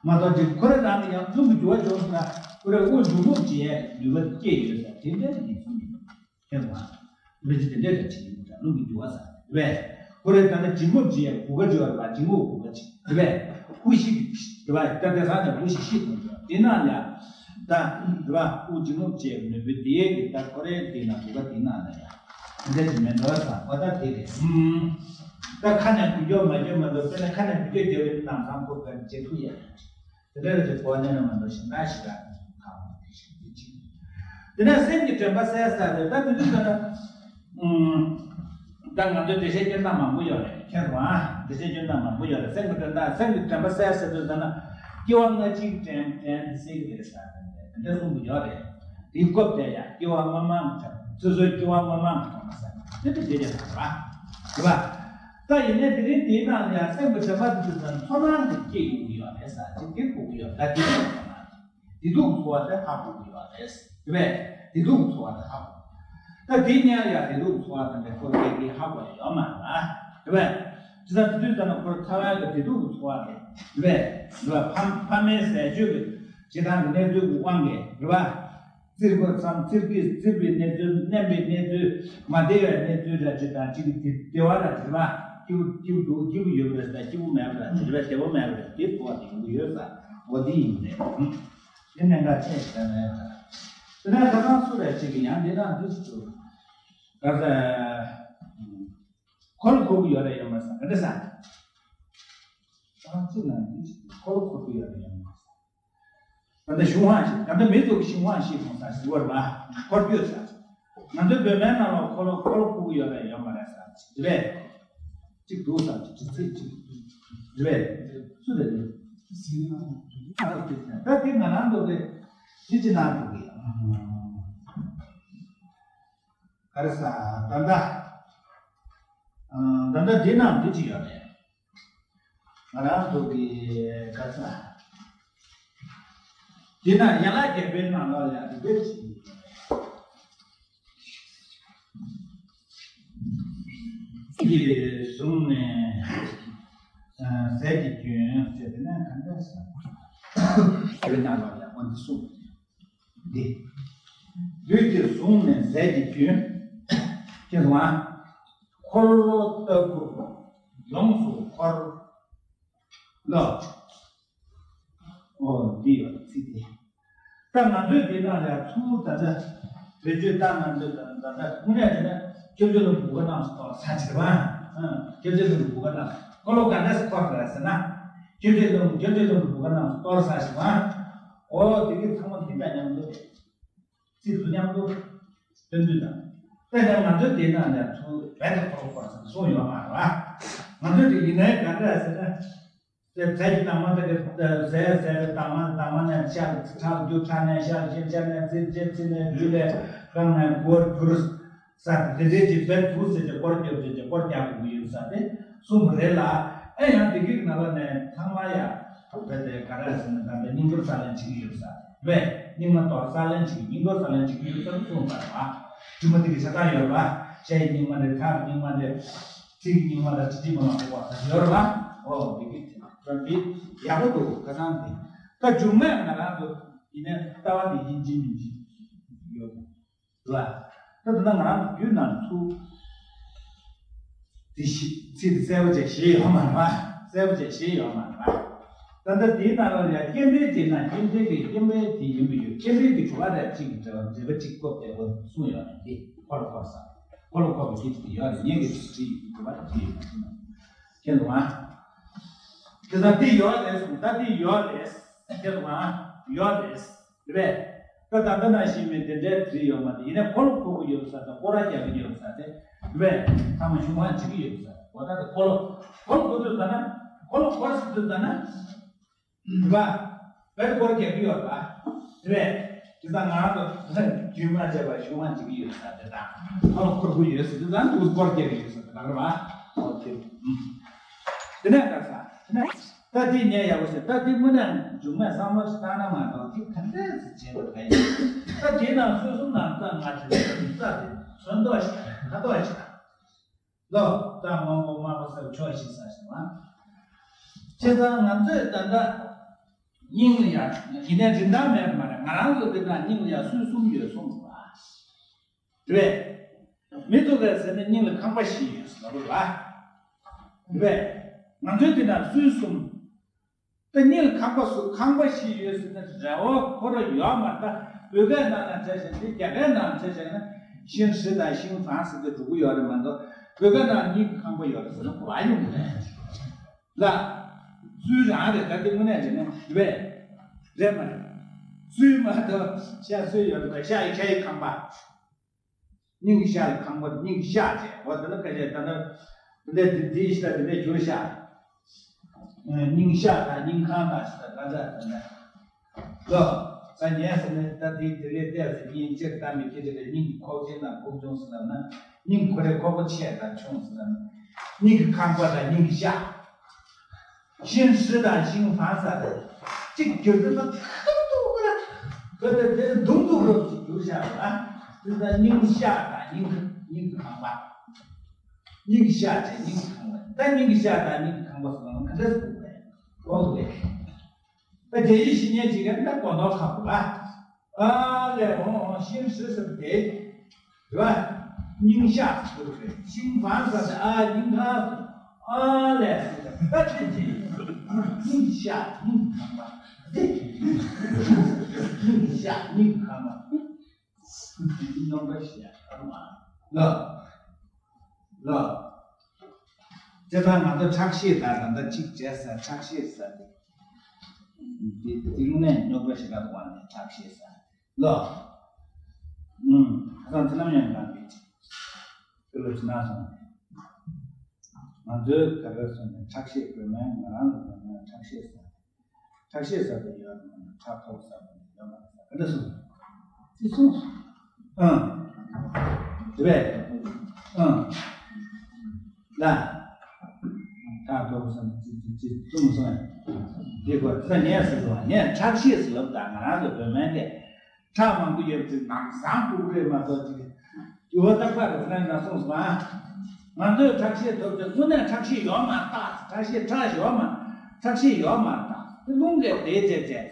མ་གཏོགས་ཅིག་ཁོ་རང་རང་གི་ཡང་རླུང་གི་རྒྱུ་བ་བྱུང་སོང་ན་ཁོ་རའི་དབུགས་འབྱུང་རྔུབ་བྱེད་ཡས་ནུས་པ་སྐྱེས་ཡོད་ས་དེ་འདྲ་ནི་གསུངས་ཡོད། མཁྱེན་སོང་ཨ། རླུང་ཅིག་དེ་འདྲ་འདྲ་བྱེད་ཀྱི་འདུག་རླུང་གི་རྒྱུ་བ་ཟེར་རེད་པས། ཁོ་རའི་ད་ལྟ་འབྱུང་རྔུབ་བྱེད་ཡས་གུ་ག་བྱེད་པ་རེད་པ། འབྱུང་རྔུབ་གུ་ག་བྱེད་རེད་པས། དབུགས་ཤི་རེད་པ། ད་དེ་ས་ནས་དབུགས་ཤི་ཤི་གོ་འདུག་དེ་ན་ཡ། ད་རེད་པ། དབུགས་འབྱུང་རྔུབ་བྱེད་ཡས་ནུས་པ་དེ་གི་ད་ཁོ་རའི་དེ་ན་གུ་ག་དེ་ན་ན་ཡ། འདི་འདྲ་ཞིག་མེད་འགྲོ་བསམ་པ་ད་དེ་རེད། ཨུམ། ད་ཁ་ནས་འགུལ་སྐྱོད་མ་སྐྱོད་མ་འགྲོ། དཔེར་ན་ཁ་ནས་འགུལ་སྐྱོད་རྒྱག་པའི་ནང་ཚང་ཁོ་ག་རེ་བྱེད་ཐུབ་ཡ་རེད། དེ་འདྲ་རེད་ཅེས་གོ་ནས་ན་མ་འགྲོ་ཞིང་ད་ཞིག་ར་ཁ་བ་དེ་ཞིག་དེ་ཅིག་དེ་ནས་སེམས་ཀྱི་དྲན་པ་གསལ་ས་རེད། ད་དེ་དུས་ད་ན། ཨུམ། ད་ང་ཚོས་འགྲེལ་བཤད་སྐྱོན་སྟངས་མང་པོ་ཡོད་རེད། མཁྱེན་སོང་ཨ། འགྲེལ་བཤད་སྐྱོན་སྟངས་མང་པོ་ཡོད་རེད། སེམས་ཀྱི་དྲན་སྟངས་སེམས་ཀྱི་དྲན་པ་གསལ་ས་དུས་ད་ན། སྐྱེ་བ་སྔ་ཕྱིའི་དྲན་དྲན་དེ་གསལ་གྱི་རེད་ས་རེད། དེ་འདྲ་གསུང་གི་ཡོད་རེད། དེའི་སྐབས་དེ་ཡང་སྐྱེ་བ་སྔོན་མ་གི་དྲན་སོ་སོའི་སྐྱེ་བ་སྔོན་མ་གི་དྲན་པ་ཟེར་དེ་འདྲ་བྱེད་ཀྱི་རེད་པ། རེད་པ། ད་ཡིན་ནའི་དེ་རིང་དེའི་ནང་ལ་ཡང་སེམས་ཀྱི་དྲན་པ་དེ་ཚོ་ཚོར་སྣང་དེ་སྐྱེ་ཡོང་གི་ཡོད་རེད་ས་ཅིག་དེ་གོ་གི་ཡོད། ད་དེ་ཚོ་ཚོར་སྣང་དེ། བདེ་སྡུག་ཚོར་བ་དེ་ཧ་གོ་གི་ཡོད་རེད། རེད་པས། བདེ་སྡུག་ཚོར་བ་དེ་ཧ་གོ། ད་དེ་ཉར་ཡང་བདེ་སྡུག་ཚོར་བ་དེ་འདྲ་ཁོ་སྐད་ཀྱིས་ཧ་གོ་ཡ་ཡོད་མ་རེད་པ། རེད་པས། དེ་ལྟར་དེ་དུས་ཙམ་ན་ཁོར་ཚ་བའི་གི་བདེ་སྡུག་གི་ཚོར་བ་དེ། རེད་པས། རེད་པ། ཕ་ཕ་མའི་ཟས་སྤྱོད་ཀྱི་བྱེད་སྟངས་ཀྱི་གནས་ཚུལ་གྱི་དབང་གིས། རེད་པ། བཙིར་དགོས་བསམ། བཙིར་གྱི་བཙིར་བའི་གནས་ཚུལ། མནན་པའི་གནས་ཚུལ། མ་བདེ་བའི་གནས་ཚུལ་ར་ཅིག་དང་ཅིག་གི་བདེ་བ་ར་ཅིག་རེད་པ། སྐྱིད་པོ་སྐྱིད་པོ་འདུག་སྐྱིད་པོ་ཡོད་པ་རེད་ད། སྐྱིད་པོ་མེད་པ་ར་ཅིག་རེད་པ། བདེ་པོ་མེད་པ་རེད། དེ་ཚོར་བ་དེ་ཡོང་གི་ཡོད་ས། འོ་དེ་ཡིན་པ་རེད། དེ་གནད་འགག་ཆེ་ཞིག་རེད་ལ། དེ་ནས་ཁ་སང་སུ་རེ་ཅིག་གིས་ཡང་འདི་དང་འདི་ཞིག་བྱུང་། ག་ས། འཁོར་ལོ་འཁོར་གྱི་ཡོད་རེད་ཡོད་མ་རེད་ཟེར་ག་འདྲ་ཟེར། ཁ་སང་ཅིག་ན་འདི་ཞིག་འཁོར་ལོ་འཁོར་གྱི་ཡོད་རེད་ཡོད་མ་རེད་ཟེར། ད་ལྟ་གཞུང་དབང་ཞིག་ད་ལྟ་མི་ཚོ་གི་གཞུང་དབང་ཞིག་གོང་ས་ཞིག་བར་བ་འཁོར་སྐྱོད་ཟེར། ང་ཚོའི་བོད་སྨན་ནང་ལ་འཁོར་ལོ་འཁོར་ལོ་འཁོར་གྱི་ཡོད་རེད་ཡོད་མ་རེད་ཟེར་ཅིག་རེད། གཅིག་འདུག་ས་གཅིག་ཚིག་གཅིག་རེད། སུ་རེད་རེད། ད་དེ་ང་རང་ཚོ་གི་དེ་ཅི་ན་འདུག་གི། ག་རེ་ཟ་ད་ལྟ། ད་ལྟ་འདི་ནང་འདི་ཅི་ཡོད་རེད། ང་རང་ཚོ་གི་ག་རེ་ཟ། འདི་ན་ཡན་ལག་བརྒྱད་པའི་ནང་ལོགས་ལ་ཡང་རིགས་པའི་ཆེད་ཀྱི་བཟུང་ནས་ཟས་ཀྱི་རྒྱུན་ཟེར་དེ་ནས་གང་འདྲ་ཟེར། དེ་ནང་ལོགས་ལ་ཡང་འོ་འདི་གསུངས་འདི། ལུས་ཀྱིས་བཟུང་ནས་ཟས་ཀྱི་རྒྱུན། ཅེས་སོང་ང་། འཁོར་ལོ་ལྟ་བུར་ཡོངས་སུ་འཁོར། ལོ། ཨོ་འདི་ཡོད་ཚིག་འདི། ད་ང་ཚོས་འདི་ནང་ལ་ཚུར་ད་ལྟ་བེད་སྤྱོད་བཏང་ན་འདི་ད་ད་ལྟ་དངོས་གནས་བྱས་ན་སྐྱབས་རྗེ་ལུང་པའི་སྐུ་གནམ་སུ་གཏོར་ས་ཅིག་རེད་པ། སྐྱབས་རྗེ་ལུང་པའི་སྐུ་གནམ་འཁོར་ལོ་ག་འདྲ་སེ་འཁོར་དགོས་ཟེར་ན། སྐྱབས་རྗེ་ལུང་སྐྱབས་རྗེ་ལུང་པའི་སྐུ་གནམ་སུ་གཏོར་ས་ཅིག་རེད་པ། ཨོ་དེ་གི་ཚང་མ་འདི་དང་མཉམ་དུ་རེད། ཚིག་ཏུ་མཉམ་དུ་སྟོན་དུས་དང་། དཔེར་ན་ང་ཚོའི་དེ་ནང་ནས་ཚུར་རྦད་དེ་འཁོར་ལོ་བསྐོར་ཟེར་གསུངས་ཡོད་མ་རེད་པ། ང་ཚོའི་དེ་ཡིན་ནའི་ག་འདྲ་ཟེར་ན། དེ་ཟས་ཀྱི་དྭངས་མ་དེ་གི་ཟས་ཟས་པའི་དྭངས་མ་དྭངས་མ་ནས་ཤར་ཁྲག་རྒྱུ་ཁྲག་ནས་ཤར་ཞིང་ཤར་ནས་ཚིལ་བྱེད་ཚིལ་ནས་ལུས་ལས་བཀང་ནས་གོར་གྱུར། ས་དེ་འདྲའི་ཅིག་བེད་དུ་ཟེར་གྱི་སྐོར་རྒྱབ་ཟེར་གྱི་སྐོར་རྒྱག་དགོས་ཀྱི་ཡོད་ས་དེ་གསུངས་པ་རེད་ལ། ཨེ་ཡང་དེ་གི་ནང་ལ་ནས་ཚང་མ་ཡ་བེད་དེ་ག་རེ་ཟེར་ན་ད་ལྟ་སྙིང་གཏོར་ས་ལེན་བྱེད་ཀྱི་ཡོད་ས་རེད། སྙིགས་མ་གཏོར་ས་ལེན་བྱེད་ཀྱི་སྙིང་གཏོར་ས་ལེན་བྱེད་ཀྱི་ཡོད་ས་གསུངས་པ་རེད་པ། གྲིབ་མ་དེ་གི་ཆ་ཚང་ཡོད་རེད་པ། ཤ་ཡི་སྙིགས་མ་རེད། ཁྲག་གི་སྙིགས་མ་རེད། ཚིག་གི་སྙིགས་མ་རེད། ཁྲི་ཁྲི་མ་མ་ཡོད་པ་ཡོད་རེད་པ། ཨོ་དེ་གི་དེ་ཡག་པོ་འདུག་ཁ་སང་དེ་ད་སྒྱུ་མ་ང་རང་ཚོ་ཡིན་ནའི་ལྟ་བ་དེ་ཡིན་གཅིག་མིན་གཅིག་ཡོད། རེད་པ། ད་དེ་ན་ང་རང་ཚོ་རྒྱུད་ནང་ཚུར་དེ་ཤི་ཚིག་དེ་གསལ་པོ་བྱས་ཤེས་ཡོད་མ་རེད་པ། གསལ་པོ་བྱས་ཤེས་ཡོད་མ་རེད་པ། ད་ལྟ་དེའི་ནང་ལ་ཡང་སྐྱེམས་འདྲེན་དེ་ན་སྐྱེམས་འདྲེན་གྱི་སྐྱེམས་འདྲེན་དེ་ཡིན་པ་ཡོད། སྐྱེམས་འདྲེན་གྱི་དྲི་བ་རེ་གཅིག་གི་འབྲེལ་བ་འབྲེལ་བ་གཅིག་སྐོར་དེ་འོ་གསུངས་ཡོད་ནས་དེ་འཁོར་ལོ་འཁོར་ས་འཁོར་ལོ་འཁོར་བའི་སྐྱེ་ཚུལ་དེ་ཡོད་རེད། ངས་ཀྱི་དྲི་ཡི་དྲི་བ་དེ་ཡོད་མ་རེད། མཁྱེན་འདུག་ཨ། དེ་ད་དེ་ཡོད་རེད་གསུངས། ད་དེ་ཡོད་རེད། མཁྱེན་འདུག་ཨ། ཡོད་རེད། རེད་པས། ད་ད་ལྟ་ནང་བཞིན་མི་དེ་འདྲའི་བྲིས་ཡོད་མ་རེད། ཡིན་ནའི་འཁོར་ལོ་འཁོར་གྱི་ཡོད་ས་དང་སྐོར་ར་རྒྱག་གི་ཡོད་ས་དེ་རེད་པས། ཚང་མ་གཞུང་དབང་བྱེད་ཀྱི་ཡོད་ས་འོ་ད་དེ་འཁོར་ལོ་འཁོར་ལོ་འཁོར་དུས་ད་ན་འཁོར་ལོ་འཁོར་ཟེར་དུས་ད་ན་རེད་པ། བེད་སྐོར་རྒྱག་གི་ཡོད་པ་རེད་པས། དེ་ད་ང་རང་ཚོ་རྒྱུན་མ་ཆད་པ་གཞུང་དབང་བྱེད་ཀྱི་ཡོད་ས་དེ་དང་འཁོར་ལོ་འཁོར་གྱི་ཡོད་ས་དེ་ད་འདུག་སྐོར་རྒྱག་གི་ཡོད་ས་དེ་དང་རེད་པ། འོ་དེ་དེ་ནས་ད་ས་དེ་ནས། ད་དེ་ཉན་ཡག་པོ་བྱས། ད་དེ་དངོས་གནས་མཇུག་མ་བསམ་བློ་ཞིག་བཏང་ན་མ་གཏོགས་དེ་ག་འདྲས་སེ་བྱེད་དགོས་ཀ་ཡིན། ད་དེ་ནང་སོ་སོ་ནང་ད་ང་དེ་ནས་རྩ་དེ་ཚོན་མདོག་ཞིག་དང་ཁ་དོག་ཞིག་དང་། ལོ་ད་སྔོན་པོ་དམར་པོ་སེར་པོ་ཕྱོགས་བཞི་ས་ཞིག་མ། བྱས་ཙང་ང་ཚོས་ད་ལྟ་ སྙིང་ལ་ཡང་ཡིན་ནའི་རིན་ཐང་མེད་པ་མ་རེད། ང་རང་ཚོ་འདི་ན་སྙིང་ལ་ཡང་སྲོལ་གསུམ་ཡོད་གསུངས་པ་རེད། མི་ཐུབ་པས་ཟེར་ན་སྙིང་ལ་ཁང་པ་བཞི་ཡོད་ཟེར་ལབ་པ་རེད། ང་ཚོའི་འདི་ན་སྲོལ་གསུམ། ད་སྙིང་ལ་ཁང་པ་སུ་ཁང་པ་བཞི་ཡོད་ཟེར་ན་རེ་བ་ཁོ་ར་ཡོད་མ་རེད། ད་བོད་སྐད་ནང་ན་བྱས་ཤིང་འདི་རྒྱ་སྐད་ནང་བྱས་ཤིང་ན་ཤིང་ཧྲི་དང་ཤིང་ཧྥང་ཟེར་ཏེ་འགྲོ་གི་ཡོད་རེད་མ་གཏོགས་བོད་སྐད་ནང་སྙིང་གི་ཁང་པ་ཡོད་རེད་ཟེར་ན་གོ་བ་ཡོང་གི་མེད། ལ། ཚུལ་རང་རེད། ད་འདི་དངོས་གནས་རེད་ན་རེད་པས། རེད་མ་རེད། ཚུལ་མ་གཏོགས་ཤ་ཚུལ་ཡོད་རེད་པས། ཤ་ཡི་ཤ་ཡི་ཁང་པ། སྙིང་གི་ཤ་ལ་ཁང་པ། སྙིང་གི་ཤ་བྱས། འོ་དེ་ལ་ཁ་ཤས་ད་ནི་འདི་འདི་འདི་ཤ་འདི་འདྲ་གྱུར་ཤ། སྙིང་ཤ་དང་སྙིང་ཁང་དང་ཤ་ད་ད་ད་ད། ལོ། ད་ངས་ཟེར་ནས་ད་དེ་དེ་རེད་བལྟས་ཟེར་གྱིན་སྤྱིར་བཏང་མི་ཁྱེད་ཀྱི་རེད། སྙིང་གི་ཁོག་ཆེན་དང་ཁོག་ཆུང་ཟེར་ལབ་ན། སྙིང་ཁོ་རེ་ཁོག་པ་ཆེ་དང་ཆུང་ཟེར་ལབ་ན། སྙིང་གི་ཁང་པ་དང་སྙིང་གི་ཤ། ཤིང་ཧྲི་དང་ཤིང་ཧྥང་ཟེར་རེད། གཅིག་གྱུར་དུ་ད་ཁ་ཐུག་པ་ལ་ཁོ་ད་དེ་མདུང་ཐུག་རོབ་ཅིག་གྱུར་བཞག་པ་ལ། དེ་ད་སྙིང་ཤ་དང་སྙིང་གི་སྙིང་གི་ཁང་པ། སྙིང་གི་ཤ་བྱས་སྙིང་གི་ཁང་པ། ད་སྙིང་གི་ཤ་དང་སྙིང་གི་ཁང་པ་ཟེར་བ་ན་ག་འདྲ་ཟེར་དགོས་པས། གོ་དགོས་པས། ད་རྒྱལ་སྤྱིའི་བཤེས་གཉེན་ཅིག་གིས་ད་གོ་ནོར་ཁག་པོ་ལ། ཨ་ལས་འོང་འོང་ཤིང་ཧྲི་ཟེར་དེ། རེད་བ། སྙིང་ཤ་ཟེར་རེད། ཤིང་ཧྥང་ཟེར་དེ་ཨ་སྙིང་ཁ། ཨ་ལས་ཟེར་ད་ཅི་ཅི། སྙིང་ཤ་སྙིང་ཁང་པ། སྙིང་ཤ་སྙིང་ཁང་པ། སྙོམས་པ་ཞེས་ཨ་མ། ལ། ལ། དེ་ལྟར་ང་ཚོ་ཁྲག་ཤེད་དང་ད་ལྟ་གཅིག་བྱས་ས་ཁྲག་ཤེད་ས་དེ། དེ་དེ་ནས་རྙོག་དྲ་ཞིག་ལ་དབང་ནས་ཁྲག་ཤེད་ས། ལ། ཨུམ། ཁ་སང་ཚེ་ལམ་ཡང་གང་གི་ཅིག་དེ་ལ་ཅི་ན་སོང་། ང་ཚོའི་ག་རེ་སོང་ནས་ཁྲག་ཤེད་དགོས་མེད། ང་རང་ལ་དགོས་མེད། ཁྲག་ཤེད་ས། ཁྲག་ཤེད་ཟེར་བ་ཡོད་མ་རེད། ཁྲག་ཐོག་ཟེར་བ་ཡོད་མ་རེད། ག་འདྲ་གསུངས། ཅི་གསུངས། ཨང་། དེ་བས། ཨང་། ལ། ཁྲག་ཐོག་ཟེར་བ་ཅི་ཅི་ཅི་གསུངས་སོང་། དེ་གོ་ད་ངས་ཟེར་བ་ངས་ཁྲག་ཤེད་ཟེར་ལབ་ད་ང་རང་ཚོ་བོད་སྨན་དེ། ཁྲག་མང་པོ་ཡོད་པ་དེ་ནང་སང་ཕྲུ་གུ་རེད་མ་གཏོགས་ཅིག་འགྱུར་བ་རྟག་པར་རེད་ན་གསུངས་སོང་ཨ། ང་ཚོས་ཁྲག་ཤེད་ཐོབ་ཚེ་དངོས་གནས་ཁྲག་ཤེད་ཡོད་མ་རེད། ཁྲག་ཤེད་ཁྲག་ཡོད་མ་ཁྲག་ཤེད་ཡོད་མ་རེད། དེ་རླུང་གིས་དེ་བྱས་བྱས།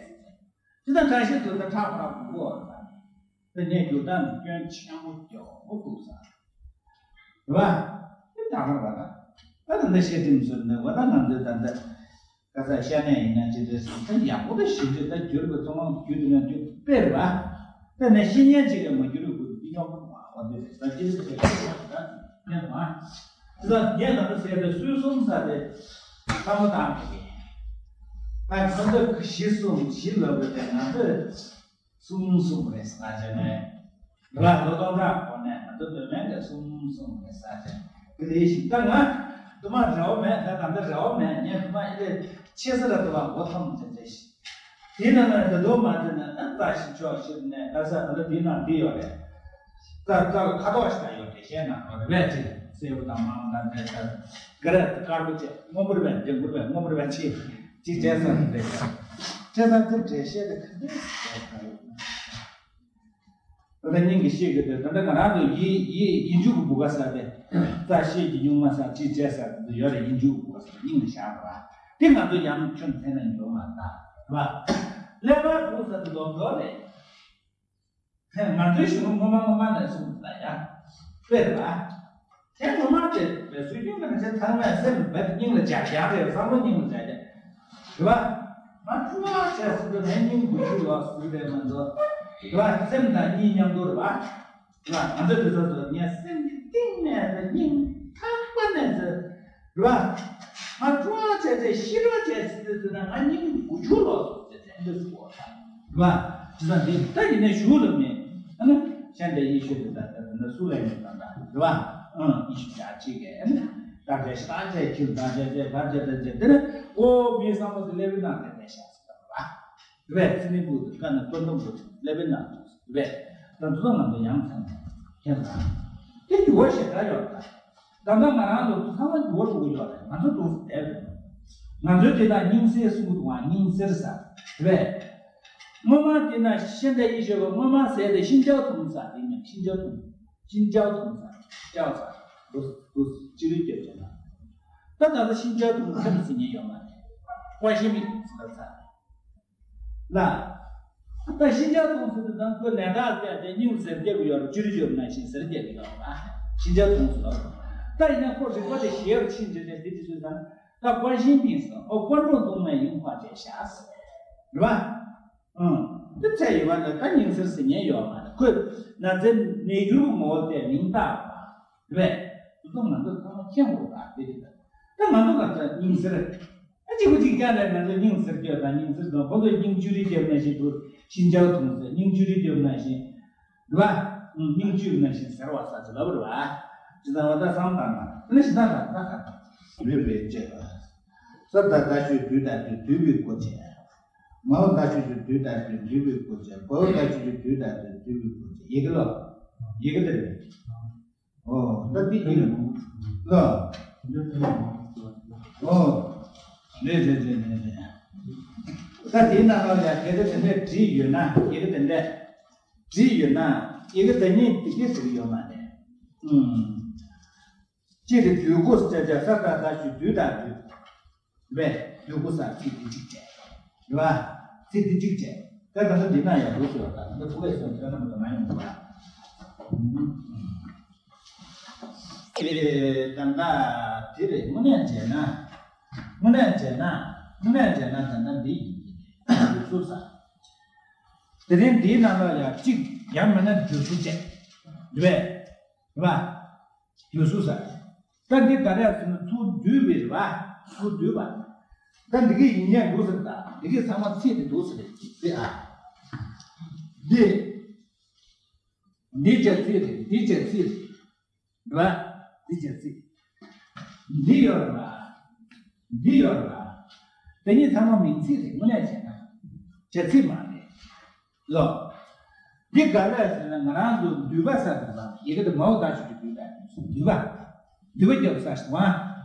དེ་ལྟར་ཁྲག་ཤེད་ཐོབ་ཚེ་ཁྲག་ཁོ་རང་གོང་མོ་བ་རེད། དེ་ནས་འགྱུར་ལྡོག་ནི་སྐྱོན་ཆེན་པོ་རྒྱག་མོ་འདུག་ས། རེད་བ། དེ་ད་ག་བ་ད། ད་ད་འདི་བཤད་ཁྲིམས་སུ་ནི་བ་ད་ང་ཚོས་ད་འདི། ཁ་ས་ཤ་ནས་ཡིན་ན་ཅི་འདྲ་སོང་ད་ཡག་པོ་ད་ཞིབ་འཇུག་ད་བསྒྱུར་བའི་ཚོང་བརྒྱུད་དུ་ན་རྒྱུ་དཔེ་རེད་བ། ད་ནས་ཤི་ཉེན་ཅིག་ལ་མ་བསྒྱུར་བའི་དགོས་འདི་ཉོག་པོ་མ་འོ་དེ་རེད། ད་ཅི་རེད་ཟེར་བ་ད་ཉན་མ། ད་ངས་ད་ལྟ་ཟེར་བའི་སྲོལ་གསུམ་ཟེར་དེ་ལྷ་མོ་དང་གི་ད་ཁ་འདོད་གཞི་གསུམ་གཞི་ལབ་པ་དེ་ང་ཚོས་གསུམ་གསུམ་རེད་ཟེར་ན་བྱས་ནས། ར་ལོ་ཏོག་འདྲ་གོ་ནས་ང་ཚོ་བོད་སྨན་གྱི་གསུམ་གསུམ་རེད་ཟེར་ཏེ། དེ་ལས་ཤིག་ད་ང་དུ་མ་རེ་བ་མེད། ད་ད་འདི་རེ་བ་མེད། ངས་དུ་མ་ཨི་ལས་ཆེ་ས་ར་དུ་བ་མགོ་ཐོམ་ཅེ་ཅེ་ཤི། དེ་ན་ང་དུ་དོ་མ་དེ་ན་ཨ་ད་ཤི་ཆོག་ཤི་ནས་ད་ས་ད་ལ་དེ་ན་དེ་ཡོད་རེད། ད་ད་ཁ་དོག་ཤི་ད་ཡོད་རེད། ཤེས་ན་ཡོད་རེད། བས་ཅི་སེ་བུ་དང་མང་ད་འདྲེ་ད་ག་རེ་དཀར་པོ་ཅེ་སྔོན་པོར་བས་འདྲེ་འགུར་བས་སྔོན་པོར་བས་ཆེ་ཅིག་བྱས་ས་རེད། བྱས་ས་དེ་འདྲེ་ཤེས་དེ་ག་འདྲེ་ད་ལྟ་སྙིང་གི་ཤེས་ཀྱི་དེ་ད་ལྟ་ང་རང་ཚོ་ཡིད་ཡིད་ཡིད་འཇུག་གི་བུ་ག་ས་དེ་རྩ་ཤེས་ཀྱི་གཉུག་མ་ས་ཅི་བྱས་ས་དེ་ཡོད་རེད། ཡིད་འཇུག་གི་བུ་ག་ས་སྙིང་ལ་བཞག་པ་དེ་ང་ཚོ་ཡང་ཁྱོད་མཚན་ན་འགྱུར་མ་ད་བ་ཀླད་པ་དུ་ས་དེ་ལོག་འགྲོ་རེད། ང་ཚོའི་གཞུང་སྔོན་མ་སྔོན་མ་ནས་གསུངས་ཡོད་ད་ཡ། དཔེར་ན། དེ་ངོ་མ་དེ་བས་སུ་རྒྱུན་གྱི་ཆེ་ཚང་མས་སེམས་རྦད་སྙིང་ལ་འཇགས་རྒྱག་རེད། བསམ་བློ་སྙིང་ལ་འཇགས་རྒྱག་རེད་བ། ང་ཐུག་ལ་བྱས་སུ་འདུག་ནས་སྙིང་འགུལ་ཤུགས་ཡོད་སུ་རེད་མ་འདུག་རེད་བ། སེམས་དང་གཉིས་མཉམ་དུ་རེད་བ། རེད་བ། ང་ཚོ་འདི་ཚོ་ཚོ་ངས་སེམས་ཀྱི་གཏིང་ནས་ད་སྙིང་ཐག་པ་ནས་ཚེ། རེད་བ། ང་ཁྲོ་བ་བྱས་ཚེ་ཤི་རོ་བྱས་ཚེ་དེ་ན་ང་སྙིང་དགུ་ཆུ་ལོག་སོང་ཟེར་ཏེ་འདི་སུ་གོ་ད། རེད་བ། དེ་ཚ་འདི་ད་ཡིན་ནས་ཞུ་ལབ་ནས་ཨ་ནི་ཤ་འདྲ་ཡེ་ཤོད་དེ་ད་ད་ད་ན་སུ་ལ་ཡིན་ད་ད་རེད་བ། ཨང་ཡེ་ཤུ་བྱ་ཅིག་གས་ཨ་ནི་ད་རེ་ཤ་ད་ཅེ་ཁྱིམ་ད་ཅེ་ཅེ་ད་ཅེ་ད་ཅེ་དེ་ནི་ཨོ་མི་བསམ་བློ་དེ་ལེ་བི་ནང་དེ་ནས་ཤ་ཟེར་ད་རེད་བ། རེད་བས། ཚེ་རིང་པོ་དེ་ཀ་ནས་སྟོན་ཐུབ་འགྲོ་ལེ་བི་ནང་དུ་རེད་བས། ད་དུ་ད་ང་ཚོ་ཡང་ཚང་མཁྱེན་ད་དེ་འགྱུར་བ་ཞེ་དྲག་ཡོད་ད། ད་ལྟ་ང་རང་ཚོ་ཚང་མ་འགྱུར་བ་འགྲོ་གི་ཡོད་རེད། ང་ཚོ་འདུག་བསྡད་རེད། ང་ཚོའི་དེ་དག་སྙིང་ཟེར་གསུང་གི་འདུག་ཨ། སྙིང་ཟེར་ཟེར་རེད། སྔོན་མ་དེ་ན་ཤེས་འདྲ་ཡེ་ཤོད་པ་སྔོན་མ་ཟེར་དེ་ཤིན་ཅང་ཐུང་ཟེར་དེ་ནས་ཤིན་ཅང་ཐུང་། ཤིན་ཅང་ཐུང་ཟེར་ཅང་ཟེར་འདུག་འདུག་ཅི་རིགས་སྐྱོབ་བྱས་ན། ད་ད་ལྟ་ཤིན་ཅང་ཐུང་ཐུང་ཟེར་ཉན་ཡོད་མ་རེད། ཀ་ཤི་མིར་ཟེར་ཟེར། ལ། ད་ཤིན་སྦྱངས་མཐོང་ཚུལ་དུ་དང་ཁོས་ནན་ཏག་བལྟས་ཏེ་སྙིང་ཟེར་རྒྱབ་ཡོད་རུ་བཅུ་རི་ཡོད་ནང་བཞིན་ཟེར་རྒྱབ་ཡོད་པ། ཤིན་སྦྱངས་མཐོང་ཚུལ་ལ། ད་ཡིན་ན་ཁོ་རིག་པ་དེ་ཞེ་བར་ཕྱིན་འདྲ་ནས་འདི་འདི་ཚོས་དང་ད་ཀོན་ཤིན་ཏིང་སོ་ཨོ་ཀོན་ཀྲོང་ཏུང་མའི་ཡུང་ཧྭ་ཅེ་ཤ་ཟེར། རེད་བ། ཨང་། འདི་ཚད་ཡོད་པ་ལ་ད་སྙིང་ཟེར་ཟེར་ཉན་ཡོད་མ་རེད། ཁོས་ན་ཚའི་ནས་འགྱུར་ངོ་བོ་དེ་མིང་བཏགས་པ་རེད། དེ་ཚོ་ང་ཚོ་ཚང་མ་མཁྱེན་དགོས་པ་དེ་རེད། ད་ང་ཚོ་ག་ཚོད་སྙིང་ཟེར། ཨ་གཅིག་པུ་གཅིག་རྐྱང་རེད། ང་ཚོ་སྙིང་ཟེར་རྒྱུ་དང་སྙིང་ཟེར་དང་ཁོ་ཚོ་སྙིང་བཅུ་རི་རྒྱབ་ན་བཞིན་དུ་ཤིན་སྦྱངས་མཐོང་ཟེར། སྙིང་བཅུ་རི་རྒྱབ་ན་བཞིན། རེད་བ། སྙིང་བཅུད་ནང་བཞིན་ཟེར་བ་ས་ཚོ་ལབ་རེད་བ། ཇི་ལྟ་བ་ད་བསམ་བཏང་ན་ནི་ཞི་ད་ད་ད་ད་ད་རེད་རེད་ཅེས། ས་ད་ད་ཞུ་དུས་ད་དུས་དུས་པའི་སྒོ་ཅན། མའོ་ད་ཞུ་ཞུ་དུས་ད་དུས་དུས་པའི་སྒོ་ཅན། བའོ་ད་ཞུ་ཞུ་དུས་ད་དུས་དུས་པའི་སྒོ་ཅན། ཡི་གེ་ལོ། ཡི་གེ་དེ་རེད། ཨོ་ད་དེ་ཡིན་ལོ། ཨོ་རེད་རེད་རེད་རེད་རེད། ད་དེའི་ནང་ལོགས་ལ་ཡ་གལ་ཏེ་དེ་འདྲས་བྲིས་ཡོད་ན་ཡི་གེ་དེ་འདྲས། བྲིས་ཡོད་ན་ཡི་གེ་དེ་ཉིད་དེ་སྐད་ཟེར་གྱི་ཡོད་མ་རེད། ཨུམ། གཅིག་དེ་དུས་སྒོ་ཟེར་བྱ་ས་ད་ད་ཞུ་དུས་ད་དུས། རེད། དུས་སྒོ་ས་ཚིག་དེ་གཅིག་བྱས། རེད་བ། ཚིག་དེ་གཅིག་བྱས། ད་ད་ལྟ་འདི་ན་ཡང་འདུག་ཟེར་བ་ད་ད་ལྟ་ཕུག་ལས་སོང་ཁྱོད་རྣམས་ལ་མ་ཡོང་འདུག་བ། ཨེ་ད་ལྟ་དེ་རེད། དངོས་གནས་བྱས་ན། དངོས་གནས་བྱས་ན། དངོས་གནས་བྱས་ན་ད་ལྟ་འདི་ཡིན་གྱི་རེད། དུས་སྒོ་ས། དེ་རིང་འདིའི་ནང་ལ་ཡང་གཅིག་ཡང་མིན་ན་དུས་སྒོ་བྱས། རེད་བས། རེད་བ། དུས་སུ་ཟ། ད་འདི་ག་རེ་ཟེར་ན་ཚུར་བསྡུས་པའི་རེད་བ། ཚུར་བསྡུས་པ། ད་འདི་གི་ཡིན་ཉན་འདུག་ཟེར། ད་འདི་གི་ཚང་མ་ཚིག་དེ་འདུག་ཟེར་རེད་ཟེར་ཨ། འདི། འདི་བྱ་ཚིག་རེད། འདི་བྱ་ཚིག་རེད། རེད་བ། འདི་བྱ་ཚིག་འདི་ཡོད་རེད་བ། འདི་ཡོད་རེད་བ། དེ་གཉིས་ཚང་མ་མིང་ཚིག་རེད། དངོས་གནས་བྱས་ན། བྱ་ཚིག་མ་རེད། ལོ། འདི་ག་རེ་ཟེར་ན་ང་རང་ཚོ་འདུས་པ་ས་དང་ལ་ཡི་གེ་དེ་མའོ་ད་ཞུ་གི་འདུས་པ་འདུས་པ། འདུས་པ་རྒྱབ་ས་ཞིག་བ།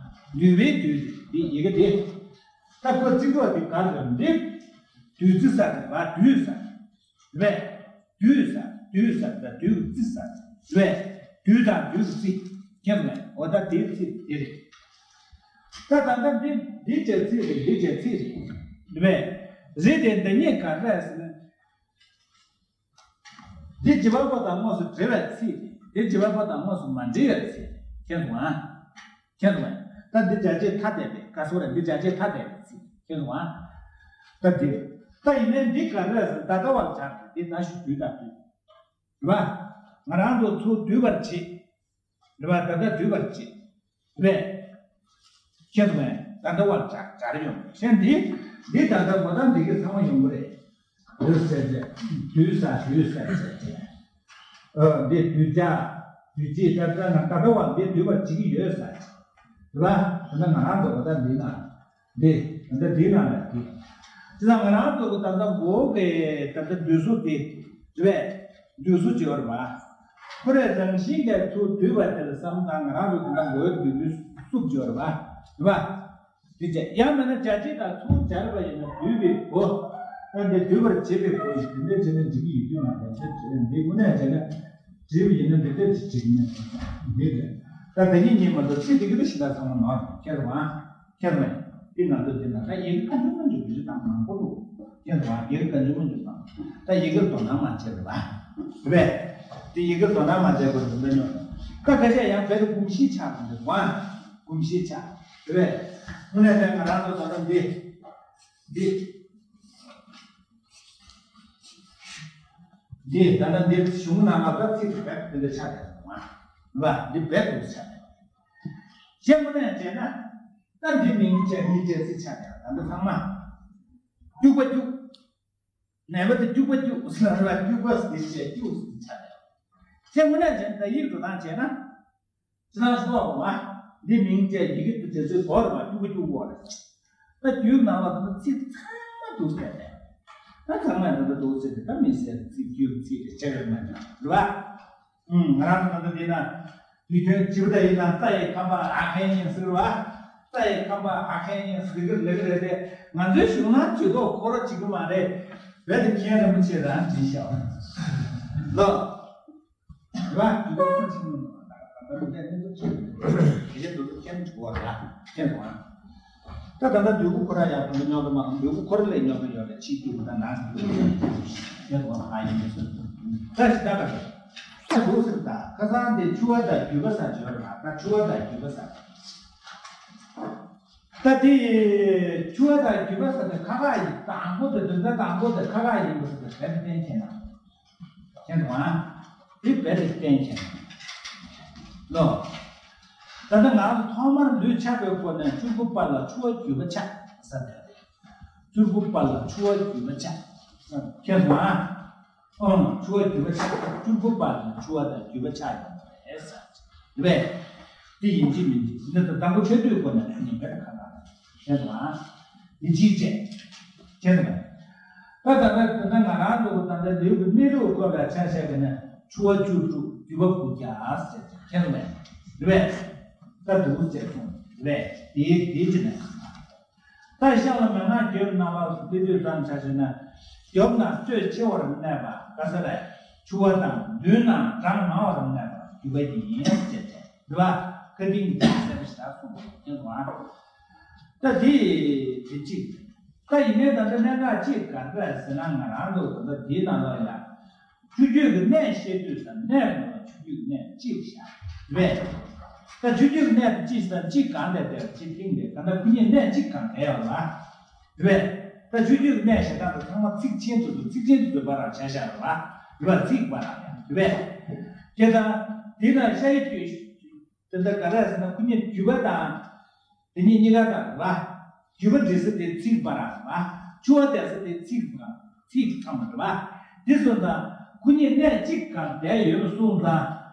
འདུས་པའི་འདུས་དེ་འདི་ཡི་གེ་དེ། ད་ཁོ་ཚིག་གྲོགས་དེ་ག་རེ་འདི། འདུས་རྩི་ས་དང་བ་འདུས་ས། རེད། འདུས་ས་འདུས་ས་ད་འདུས་རྩི་ས་རེད། འདུས་དང་འདུས་རྩི་མཁྱེན་མེད། འོ་ད་དེའི་ཚིག་དེ་རེད། ད་ད་ལྟ་འདི་འདི་བྱ་ཚིག་རེད། འདི་བྱ་ཚིག་རེད། རེད། རེད་དེ་འདི་གཉིས་ག་རེ་ཟེར་ན། འདི་བྱེད་པ་པོ་དང་དངོས་སུ་འབྲེལ་བའི་ཚིག་རེད། འདི་བྱེད་པ་པོ་དང་དངོས་སུ་མ་འབྲེལ་བའི་ཚིག་རེད། མཁྱེན་སོང་ཨ། མཁྱེན་སོང་ཨ། ད་འདི་བྱ་བྱེད་ཐ་དད་པའི་ག་སོ་རེད། འདི་བྱ་བྱེད་ཐ་དད་པའི་ཚིག་མཁྱེན་སོང་ཨ། ད་འདི། ད་ཡིན་ནའི་འདི་ག་རེ་ཟེར་ད་ལྟ་བར་བྱ་རེད། འདི་ད་ཞུ་དུས་ད་དུས། རེད་བ། ང་རང་ཚོ་ཚུར་བསྡུས་པར་བྱེད། རེད་བ། ད་ལྟ་བསྡུས་པར་བྱེད། རེད། ཤེས་སོང་ངས། ད་ལྟ་བར་སྦྱར་སྦྱར་ཡོང་། ཤེས་འདི། འདི་ད་ལྟ་ངོ་ད་འདི་གི་ཚང་མ་ཡོང་གི་རེད། དུས་ཟེར་ཏེ། དུས་ས་དུས་ཟེར་ཟེར་ཏེ། ཨ་འདི་དུས་བྱ། དུས་ཅི་ད་ལྟ་ང་ད་ལྟ་བར་འདི་བསྡུས་པར་བྱེད་ཀྱི་ཡོད་ཟེར། རེད་བ། ད་ལྟ་ང་རང་ཚོ་ངོ་ད་འདི་ན། འདི། ད་ལྟ་འདི་ན་ལ་འདི། ཅི་ད་ང་རང་ཚོ་གི་ད་ལྟ་མགོ་གི་ད་ལྟ་འདུས་གཟུགས་འདི། རེད་པས། འདུས་གཟུགས་ཅི་ཡོད་རེད་བ། ཁོ་རའི་རང་བཞིན་གྱིས་ཚུར་བསྡུས་པ་དེར་བསམ་དང་ང་རང་ཚོ་གི་ད་མགོའི་འདུས་གཟུགས་ཅི་ཡོད་རེད་བ། རེད་བ། འདི་བྱས་ཡང་མིན་ན་བྱ་བྱེད་དང་ཚུར་སྦྱར་བ་ཡིན་ན་བསྡུས་པའི་སྒོ། ད་འདི་བསྡུས་པར་བྱེད་པའི་སྒོ་ཡིན། དེ་འདྲ་བྱས་ན་འགྲིག་གི་ཡོད་དུས་མ་རེད། འདི་བྱས་ན་འདི་དངོས་གནས་བྱས་ན། བྲིས་པ་ཡིན་ན་འདི་ལྟར་གྱི་བྲིས་ནས་འདི་རེད། ད་དེ་གཉིས་གཉིས་མ་གཏོགས་ཚིག་འདི་གི་ད་ཤི་ད་ཚང་མ་ནོར་ཁྱེར་བ་ཁྱེར་བས། འདི་ང་ཚོ་འདི་ན་ད་ཡི་གེ་ཀ་འཇུ་མ་འཇུ་བི་ཞིག་དང་མང་པོ་འདུག་ཁྱེར་བ་ཡི་གེ་ཀ་འཇུ་མ་འཇུ་དང་ད་ཡི་གེར་དོ་སྣང་མ་བྱེད་རེད་བ། རེད་པས། འདི་ཡི་གེར་དོ་སྣང་མ་བྱེད་དགོས་འདུག་ལ་ཉོ། ད་ཁ་ཤས་ཡང་བེད་གོམས་གཤིས་ཆགས་འདུག་བ། གོམས་གཤིས་ཆགས། རེད་པས། དངོས་གནས་ད་ང་རང་ཚོ་ད་ལྟ་འདི་འདི། འདི་ད་ལྟ་འདིར་གཞུང་ནང་ལ་ད་ཚིག་དེ་རྦད་དེ་འདྲ་ཆགས་བསྡད་པ་མ་རེད་བ། འདི་རྦད་དེ་ཆགས་བསྡད་པ་རེད། གཞན་དངོས་གནས་བྱས་ན་ད་འདི་མིང་བྱས་མིང་བྱས་ཚིག་ཆགས་བསྡད་པ་ད་འདི་ཚང་མ་སྐྱུག་པ་སྐྱུག་ནད་པ་དེ་སྐྱུག་པ་སྐྱུག་ཟེར་ལ་སྐྱུག་པ་འདི་བྱས་སྐྱུག་ཟེར་ཆགས་བསྡད་པ། གཞན་དངོས་གནས་བྱས་ན་ད་ཡིག་འགྲོ་སྟངས་བྱས་ན། ཅི་ན་ཤོག་མ། འདི་མིང་བཅས་ཡི་གེ་དུ་དེ་ཚོའི་སྒོ་རེད་མ་སྐྱུག་པ་སྐྱུག་པོ་རེད། ད་རྒྱུད་ནང་ལ་ད་ཚིག་ཚང་མ་འདུག་ཟེར་ནས། ད་ཚང་མ་ད་ད་འདུག་ཟེར་ཏེ་ད་མི་ཟེར་ཚིག་རྒྱུད་ཚིག་རེ་ཆེ་རེ་མ་ནི་རེད་བ། ཨུམ་ང་རང་ཚོ་ད་འདི་ན། དུས་ཆེན་བྱིས་པ་ད་ཡིན་ན་རྩྭ་ཡི་ཁང་པ་ཨ་ཁན་ཡིན་ཟེར་བ། རྩྭ་ཡི་ཁང་པ་ཨ་ཁན་ཡིན་ཟེར་གི་ལེགས་རེད་དེ། ང་ཚོའི་གཞུང་ན་ཇུས་གཏོགས་ཁོ་ར་བྱེད་གི་མ་རེད། རྦད་དེ་མཁན་རིན་པོ་ཆེ་རང་བྲིས་ཤག་ལོ། རེད་བ། རྒྱུ་ནོར་ཕུན་སུམ་ཚོགས་པ་དང་ད་ལྟ་ལུགས་ཀྱང་གནས་ཚུལ་ཁྱེད་དེ་བཞིན་དུ་མཁྱེན་དགོས་པ་ལ་མཁྱེན་དགོས། ད་ད་ལྟ་འདོད་རྒུ་ཁོ་ར་ཡག་པོ་འདི་སྙོབ་ར་མ་འདོད་རྒུ་ཁོ་ར་ལས་སྙོབ་ར་ཡོད་རེད། ཕྱི་རྒྱུ་ད་ནང་གི་ཡོད་རེད། ཡོད་པ་ཨ་ཡིན་ཟེར། ད་ཞིག་ད་ག་རེད། ད་འདུག་ཟེར། ད་ཁ་སང་དེ་ཆུ་བ་དང་རྒྱུས་པ་ཟེར་ཡོད་རེད་པ། ད་ཆུ་བ་དང་རྒྱུས་པ་ཟེར། ད་དེ་ཆུ་བ་དང་རྒྱུས་པ་ཟེར་དེ་ཁ་ཁ་ཡིན། དང་པོ་དེ་དོན་དག་དང་པོ་དེ་ཁ་ཁ་ཡིན་པ་ཟེར་དེ་བེད་སྤྱོད་བྱས་ན། མཁྱེན་སོང་ཨ། དེ་རྦད་དེ་གཏན་འཁེལ་ལོ། ད་ལྟ་ང་ཚོ་ཐོག་མར་ལུས་ཆགས་པའི་སྒོ་ནས་བཅུ་དགུ་པ་ལ་ཆུ་བ་རྒྱུས་པ་ཆགས་ས་དེ་རེད། བཅུ་དགུ་པ་ལ་ཆུ་བ་རྒྱུས་པ་ཆགས། མཁྱེན་སོང་ཨ། ཨང་། ཆུ་བ་རྒྱུས་པ་ཆགས། བཅུ་དགུ་པ་ལ་ཆུ་བ་དང་རྒྱུས་པ་ཆགས་ཡོང་བ་རེད་ས། རེད་པས། དེ་ཡིན་གཅིག་མིན་གཅིག་འདི་ལྟར་དང་པོ་ཆ་དུས་སྒོ་ནས་ཉིན་པའི་ཁ་ལག་རེད། མཁྱེན་སོང་ཨ། འདི་གཅིག་བྱས། མཁྱེན་སོང་ཨ། ད་ད་ད་ད་ང་རང་ཚོ་ད་ལྟ་ལེའུ་གི་གནས་ལུགས་བཀོད་པའི་ཆ་བཞག་གི་ནས་ཆུ་བ་བཅུ་དྲུག་རྒྱུས་པ་དགུ་བརྒྱ་ཟེར་ཏེ་མཁྱེན་སོང་ཨ། རེད་པས། ད་འདུག་ཟེར་སོང་རེད་པས། དེའི་དེའི་ཕྱི་ནས། ད་ཤ་ལ་མན་ངག་རྒྱབ་ན་བ་སུ་དེ་དུས་ཙམ་ཆ་བཞག་ན། རྒྱབ་ན་སྟོད་ཆེ་བར་གནས་པ་ག་ས་ལས་ཆུ་བ་དང་། མདུན་ན་གྲངས་མང་བར་གནས་པ་རྒྱུས་པ་ཡིན་ཟེར་ཏེ་རེད་པ། ཁ་ཏིང་གི་གསལ་པོ་ཞིག་ད་གསུངས་པ་མཁྱེན་སོང་ཨ། ད་དེ་དེ་གཅིག་ད་ཡིན་ནའི་ད་ལྟ་གནད་འགག་གཅིག་ག་འདྲ་ཟེར་ན། ང་རང་ཚོ་ད་ལྟ་དེའི་ནང་ལ་ཡང་ཆུ་རྒྱུས་ཀྱི་གནས་བཤད་དུས་སུ་གནས་ནང་ལ་ཆུ་རྒྱུས་ཀྱི་གནས་གཅིག་བཞག་རེད། ད་ཆུ་རྒྱུས་ཀྱི་གནས་དེ་གཅིག་ཟེར་གཅིག་གང་དེ་དེར་གཅིག་ཐིང་དེ་ད་ལྟ་ཁོ་གཉིས་གནས་གཅིག་གང་དེ་ཡོད་ལ་རེད། ད་ཆུ་རྒྱུས་ཀྱི་གནས་བཤད་སྟངས་དེ་ཚང་མ་ཚིག་ཆེན་དུ་དུ་ཚིག་ཆེན་དུ་དུ་བར་ར་བྱ་བཞག་རེད་པ། རེད་པ། ཚིག་བར་ར་ཡང་རེད་པས། དེ་ད་དེ་ན་ཤ་ཡི་རྒྱུས། དེ་འདྲ་ག་རེ་ཟེར་ན་ཁོ་གཉིས་རྒྱུས་པ་དང་། དེ་གཉིས་གཉིས་ཀ་དང་རེད་པ། རྒྱུས་པ་འབྲི་ས་དེ་ཚིག་བར་ར་རེད་པ། ཆུ་བ་འདེབས་ས་དེ་ཚིག་བར་ཚིག་ཚང་མ་རེད་པ། དེ་སོང་ཙང་ཁོ་གཉིས་གནས་གཅིག་གང་བསྡད་ཡོད་པ་སོང་ཙང་།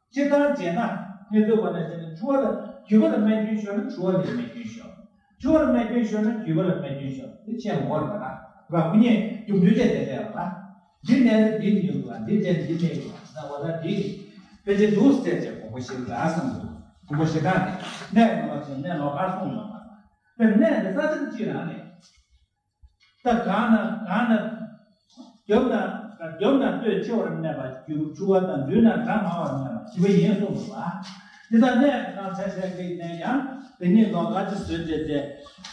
སྤྱིར་བཏང་བྱས་ན་ངེད་ཚོའི་བར་ན་བྱས་ན་ཆུ་བ་ལ་རྒྱུས་པ་ལ་རྨས་སྐྱོན་ཤོར་ན་ཆུ་བ་ལ་རྨས་སྐྱོན་ཤོར། ཆུ་བར་རྨས་སྐྱོན་ཤོར་ན་རྒྱུས་པ་ལ་རྨས་སྐྱོན་ཤོར། དེ་ཆེས་ངོ་བོ་རེད་པ། རེད་པ། ཁོ་གཉིས་རྒྱུ་མཐུན་ཆད་དེ་འདྲ་ཡོད་པ། འདི་ནས་འདི་མི་འདུག་པ། འདི་ནས་འདི་མི་འདུག་པ་ཟེར་ན། འོ་ད་འདི་ཕལ་ཆེར་འདུག་ཟེར་བྱས་དགོངས་པ་བཞེས་ར་བསམ་འདུག་དགོངས་པ་བཞེས་སྟངས་དེ་གནས་ནང་ལ་བྱས་གནས་ལོགས་ཀར་གསུངས་ཡོད་པ། དེ་གནས་འདི་ས་ཐིག་གཅིག་རང་རེད། ད་གང་ན་གང་ན། རྒྱབ་ན་རྒྱབ་ན་སྟོད་ཆེ་བར་གནས་པ་རྒྱུ་ཆུ་བ་དང་། མདུན་ན་གྲངས་མང་བར་གནས་པ་རྒྱུས་པ་ཡིན་གསུངས་འདུག་པ། དེ་དག་གནས་ཀྱི་སྒང་ཆ་བཞག་གི་ནས་ཀྱང་དེ་ཉིད་ལོགས་ཀ་ཅིག་བཟོས་བྱས་ཏེ།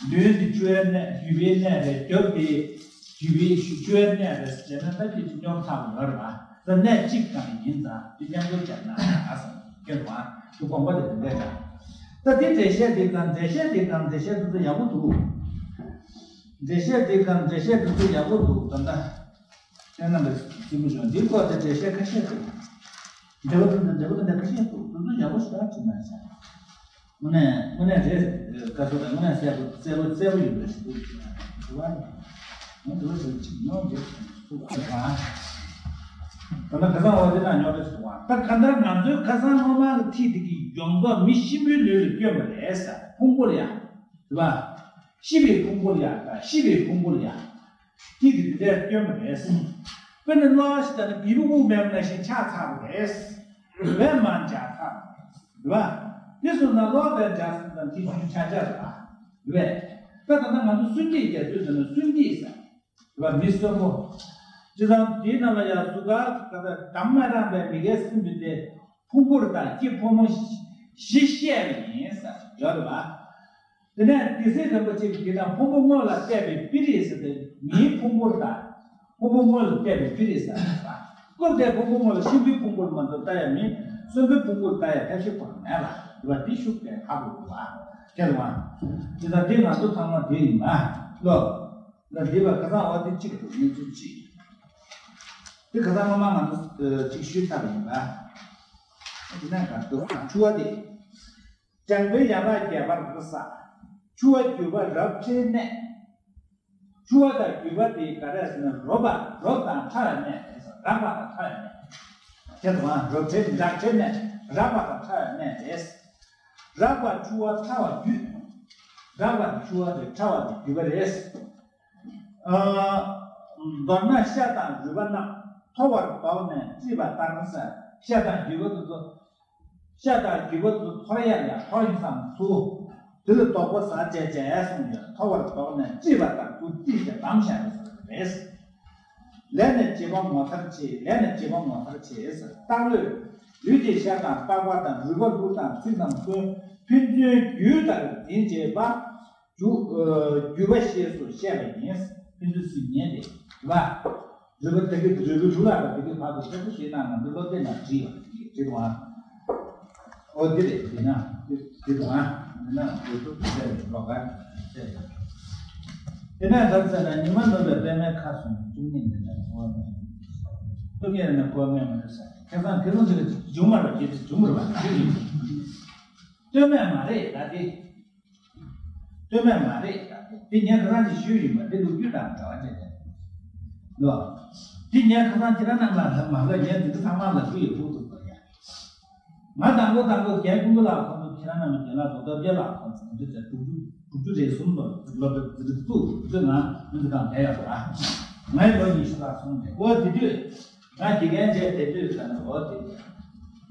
མདུན་དེ་ཆུ་བའི་གནས་རྒྱུས་པའི་གནས་རེད། རྒྱབ་དེ་རྒྱུས་པའི་ཆུ་བའི་གནས་རེད་ཟེར་ན་ད་ཁྱེད་ཀྱི་སྙོམས་ཐག་ཡོད་རེད་པ། ད་གནས་གཅིག་ཀྱང་ཡིན་ཙང་དེ་མཉམ་དུ་སྦྱར་ན་ཨ་སང་སྐྱོན་པ་དེ་དགོངས་པ་དེ་དེ་འདྲ་འདྲ། ད་དེ་འགྲེལ་བཤད་དེ་གང་འགྲེལ་བཤད་དེ་གང་འགྲེལ་བཤད་དེ་ཚོ་ཡག་པོ་འདུག་འགྲེལ་བཤད་དེ་གང་འགྲེལ་བཤད་དེ་ཚོ་ཡག་པོ་འདུག་ད་ལྟ་ཁྱེད་རྣམ་པས་གཟིགས་པ་བྱུང་། འདི་སྐོར་དེ་འགྲེལ་བཤད་ཁ་ཤས་འདུག་འགྲེལ་པ་དེ་འདྲ་འགྲེལ་པ་དེ་འདྲ་ཁ་ཤས་འདུག་དེ་ཚོ་ཡག་པོ་ཞེ་དྲག་བྲིས་གནང་ཤག་དངོས་གནས་དངོས་གནས་རེད། བཀའ་ཟུར་དང་དངོས་གནས་གསལ་པོ་གསལ་པོ་གསལ་པོ་ཡོད་པའི་ཞིག་འདུག་དྲི་བ་ཡིན། ང་དྲི་བ་ཞིག་ཅིག་ཉོ་འདི་ཐུག་པ་དང་། ད་ལྟ་ཁ་སང་འོ་དེ་ན་ཉོ་རེ་ཞིག་འདུག་ད་ག་འདྲ་ང་ཚོའི་ཁ་སང་སྔོན་མ་གི་ཐིག་དེ་གི་ཡོངས་རྫོགས་མི་གཤིན་པོའི་ལུས་ལ་བསྐྱོན་པ་རེད་ས། ཕུང་པོ་ལ་ཡ། རེད་པ། ཤི་བའི་ཕུང་པོ་ལ་ཡ། ད་ཤི་བའི་ཕུང་པོ་ལ་ཡ། ཐིག་དེ་དེ་འདྲ་བསྐྱོན་པ་རེད་ས། དཔེར་ན་གློ་བ་ཞིག་ད་ནི་བི་བུ་དབུགས་མེད་པ་ནང་བཞིན་ཆགས་ཚར་བ་རེད་ས། རེད་པས། མར་འཇགས་ཚར་བ་རེད་ས། རེད་པ། དེ་སོང་ཙང་གློ་བའི་འཇགས་སོང་ཙང་དེ་རྒྱུན་ཆགས་ཆགས་རེད་པ། རེད་པས། ད་ད་ལྟ་ང་ཚོ་གསོན་ཏེ་རྒྱ་མཚོས་ཟེར་ན་གསོན་ཏེ་ས། རེད་པ། མི་གསོན་པོ། བྱས་ཙང་དེའི་ནང་ལ་ཡང་གཟུགས་ཁ་ད་ལྟ་དམ་མ་རངས་པའི་མི་དགེ་སེམས་པའི་དེ་ཕུང་པོ་དང་སྐྱེས་ཕོ་མོ་བཞི་བཤད་པ་ཡིན་ས་ཡོད་རེད་པ། དེ་ནས་སྡེ་སྲིད་རིན་པོ་ཆེ་གིས་དེ་ན་ཕུང་པོ་དངོས་ལ་བལྟས་པའི་པི་རིས་ཟེར་ཏེ་མིའི་ཕུང་པོ་དང་ཕུང་པོ་དངོས་ལ་བལྟས་པའི་པི་རིས་ཟེར་བ། སྐབས་དེར་ཕུང་པོ་དངོས་ལ་གཤིན་པོའི་ཕུང་པོར་མ་གཏོགས་ལྟ་ཡ་མེད། གསོན་པོའི་ཕུང་པོར་ལྟ་ཡ་ཐབས་ཤེས་ཁོ་རང་མེད་ལ། རེད་པ། འདི་ཤུགས་དཔེ་ཁག་པོ་འདུག་པ། ཁྱེད་རང་དེ་ལྟར་འདི་ང་ཚོ་ཚང་མ་དེ་ཡིན་པ་ལོ། ད་འདི་བ་ཁ་སང་འོ་དེ་གཅིག་འདུག་གནས་ཚུལ་གཅིག་དེ་ཁ་སང་སྔོན་མ་ང་ཚོ་གཅིག་ཞུས་ཚར་བ་ཡིན་པ། དེ་ནས་ག་འདུག་ཆུ་བ་དེ། སྦྲང་བུའི་ཡན་ལག་བརྒྱད་པར་བསགས། ཆུ་བ་རྒྱུས་པ་རབ་ཕྲའི་གནས། ཆུ་བ་དང་རྒྱུས་པ་དེ་ག་རེ་ཟེར་ན་རོ་བ་རོ་དང་ཕྲ་བའི་གནས་རེད། རགས་པ་དང་ཕྲ་བའི་གནས། དེ་དང་རོ་ཕྲའི་འདྲ་ཕྲའི་གནས་རགས་པ་དང་ཕྲ་བའི་གནས་རེད། རགས་པ་ཆུ་བ་ཕྲ་བ་རྒྱུས། རགས་པ་དང་ཆུ་བ་དེ་ཕྲ་བ་དེ་རྒྱུས་པ་རེད། ཨ། མདོར་ན་ཤ་དང་རུས་པ་རྣམས་མཐོ་བར་དོགས་ནས་བཀྲུས་པ་ལྟར་ཟེར། ཤ་དང་རྒྱུས་པ་དེ་ཚོ། ཤ་དང་རྒྱུས་པ་དེ་ཚོ་འཐོར་ཡ་ཡ་འཐོར་ཡིན་ཙང་ཚུ། དེ་ལ་དོགས་པ་ཟ་བྱས་བྱས་གསུངས་ཡོད། མཐོ་བར་དོགས་ནས་བཀྲུས་པ་ལྟར་དུ་བཀྲུས་ཏེ་བསྡམས་བཞག་པའི་བཟོ་འདྲ་རེད། ལས་ནི་བྱེད་པ་ངོ་མཚར་ཆེ། ལས་ནི་བྱེད་པ་ངོ་མཚར་ཆེ་ཟེར། རྟགས་ལུས། ལུས་ཀྱི་ཤ་དང་པགས་པ་དང་རུས་པ་ལུས་དང་ཚིལ་རྣམས་ཀུན་ཕན་ཚུན་རྒྱུ་ལྟར་འཛིན་བྱེད་པ། རྒྱུ་ཨ་རྒྱུ་བ་ཞེས་སུ་བཤད་པ་ཡིན། ཕན་ཚུན་སུ་ཉན་ཏེ་རེད་པ། རུས་པ་དེ་གི་རུས་པའི་གཞུང་ལ་ར་དེ་གི་བར་དུ་ཞེ་པོ་ཞེ་ན་ང་ཚོ་སློབ་དེབ་ནང་བྲིས་ཡོད་རེད་བྲིས་འདུག་ཨ། ཨོ་དེ་རེད་དེ་ན་དེ་དེ་འདུག་ཨ། དེ་ན་དེ་ཚོ་དེ་རེད་ལོག་ག་དེ་རེད། དེ་ནས་ལབ་ཟེར་ན་ཉི་མ་ནོར་བའི་པད་མའི་ཁ་ཟུམ་བཅུ་གཉིས་ནས་ནས་འགོ་ནས་བཅུ་གཉིས་ནས་འགོ་ནས་མ་རེད་ཟེར་ཁ་སང་དེ་ཚོ་ཅིག་བྱུང་མ་རེད་བརྗེད་དེ་བྱུང་མ་རེད་བ་བརྗེད་དེ་བྱུང་། སྟོད་སྨད་མ་རེད་ད་དེ། སྟོད་སྨད་མ་རེད་ད་དེ། དེ་ངས་ཁ་སང་ཅིག་ཞུས་ཡིན་པ་དེ་ལོ་རྒྱུས་དང་འབྲེལ་བ་བྱས་ཏེ། ལོ། དེ་ངས་ཁ་སང་ཁྱེད་རང་རྣམས་ལ་ལབ་མ་ལབ་ངས་འདི་འདྲ་ཚང་མ་ལབ་རྒྱུ་ཡོད་ཕུགས་ཐུབ་པ་ཡ། ང་དང་པོ་དང་པོ་རྒན་ཀུན་དགའ་ལགས་ཁོང་ཚོ་ཁྱེད་རང་རྣམས་ཀྱི་རྒན་ལགས་རྡོ་རྡོ་རྒྱལ་ལགས་ཁོང་ཚོ་འདི་ཚོ་དྲུག་ཅུ་དྲུག་ཅུ་རེ་གསུམ་ལོ་ལོ་འདི་ཚོ་ཚུགས་འདི་ཚོ་ང་མི་འདི་དང་བསྡད་ཡོད་ར། ངའི་ལོ་ཉི་ཤུ་རྩ་གསུམ་རེད་འོ་དེ་དུས། ང་དགེ་རྒན་བྱས་དེ་དུས་ཙམ་ནས་འོ་དེ།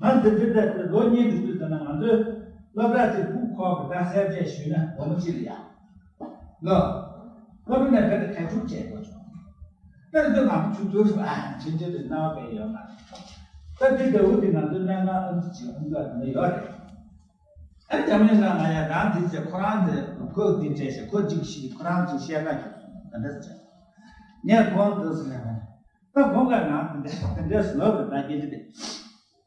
ང་འཛིན་གྲྭ་དེ་ལོ་གཉིས་འགྲོ་དུས་ཙམ་ན་ང་ཚོའི་སློབ་གྲྭ་དེ་ཕུག་ཁོག་གི་ད་གསལ་བཤད་ཞུས་ན་སྒོར་མོ་གཅིག་ལ་ཡ། ལོ། སློབ་གྲྭ་ནས་ཕེབས་ཏེ་ཐལ་འགྱུར་བྱས་དགོས་བྱུང་། ད་དེ་ང་ཚོ་ཆུ་ཚོད་རེ་བ་ཕྱིན་ཆད་དུ་སྣང་བ་སྤེལ་ཡོད་མ་རེད། ད་དེ་ལྟ་བུ་དེ་ང་ཚོའི་སྨན་ཁང་ཨམ་ཆི་ཅིག་ཨམ་ལགས་དེ་འདྲ་ཡོད་རེད། ཨ་ནི་ཇམ་ལིང་ལགས་ང་ཡ་རང་དེ་བྱས་ཁོ་རང་དེ་ཁོས་དེ་བྱས་ཤག་ཁོ་གཅིག་ཤི་ཁོ་རང་གཅིག་བཤད་ན་ཁྱོད་ད་འདྲ་ཟེར། ངས་ཁོང་དེ་ཟེར་ནས། ད་དགོང་ཁ་ནང་དེ་འདྲ་དེ་འདྲ་ཟེར་ལབ་རེད་ད་སྐད་ཆ་དེ།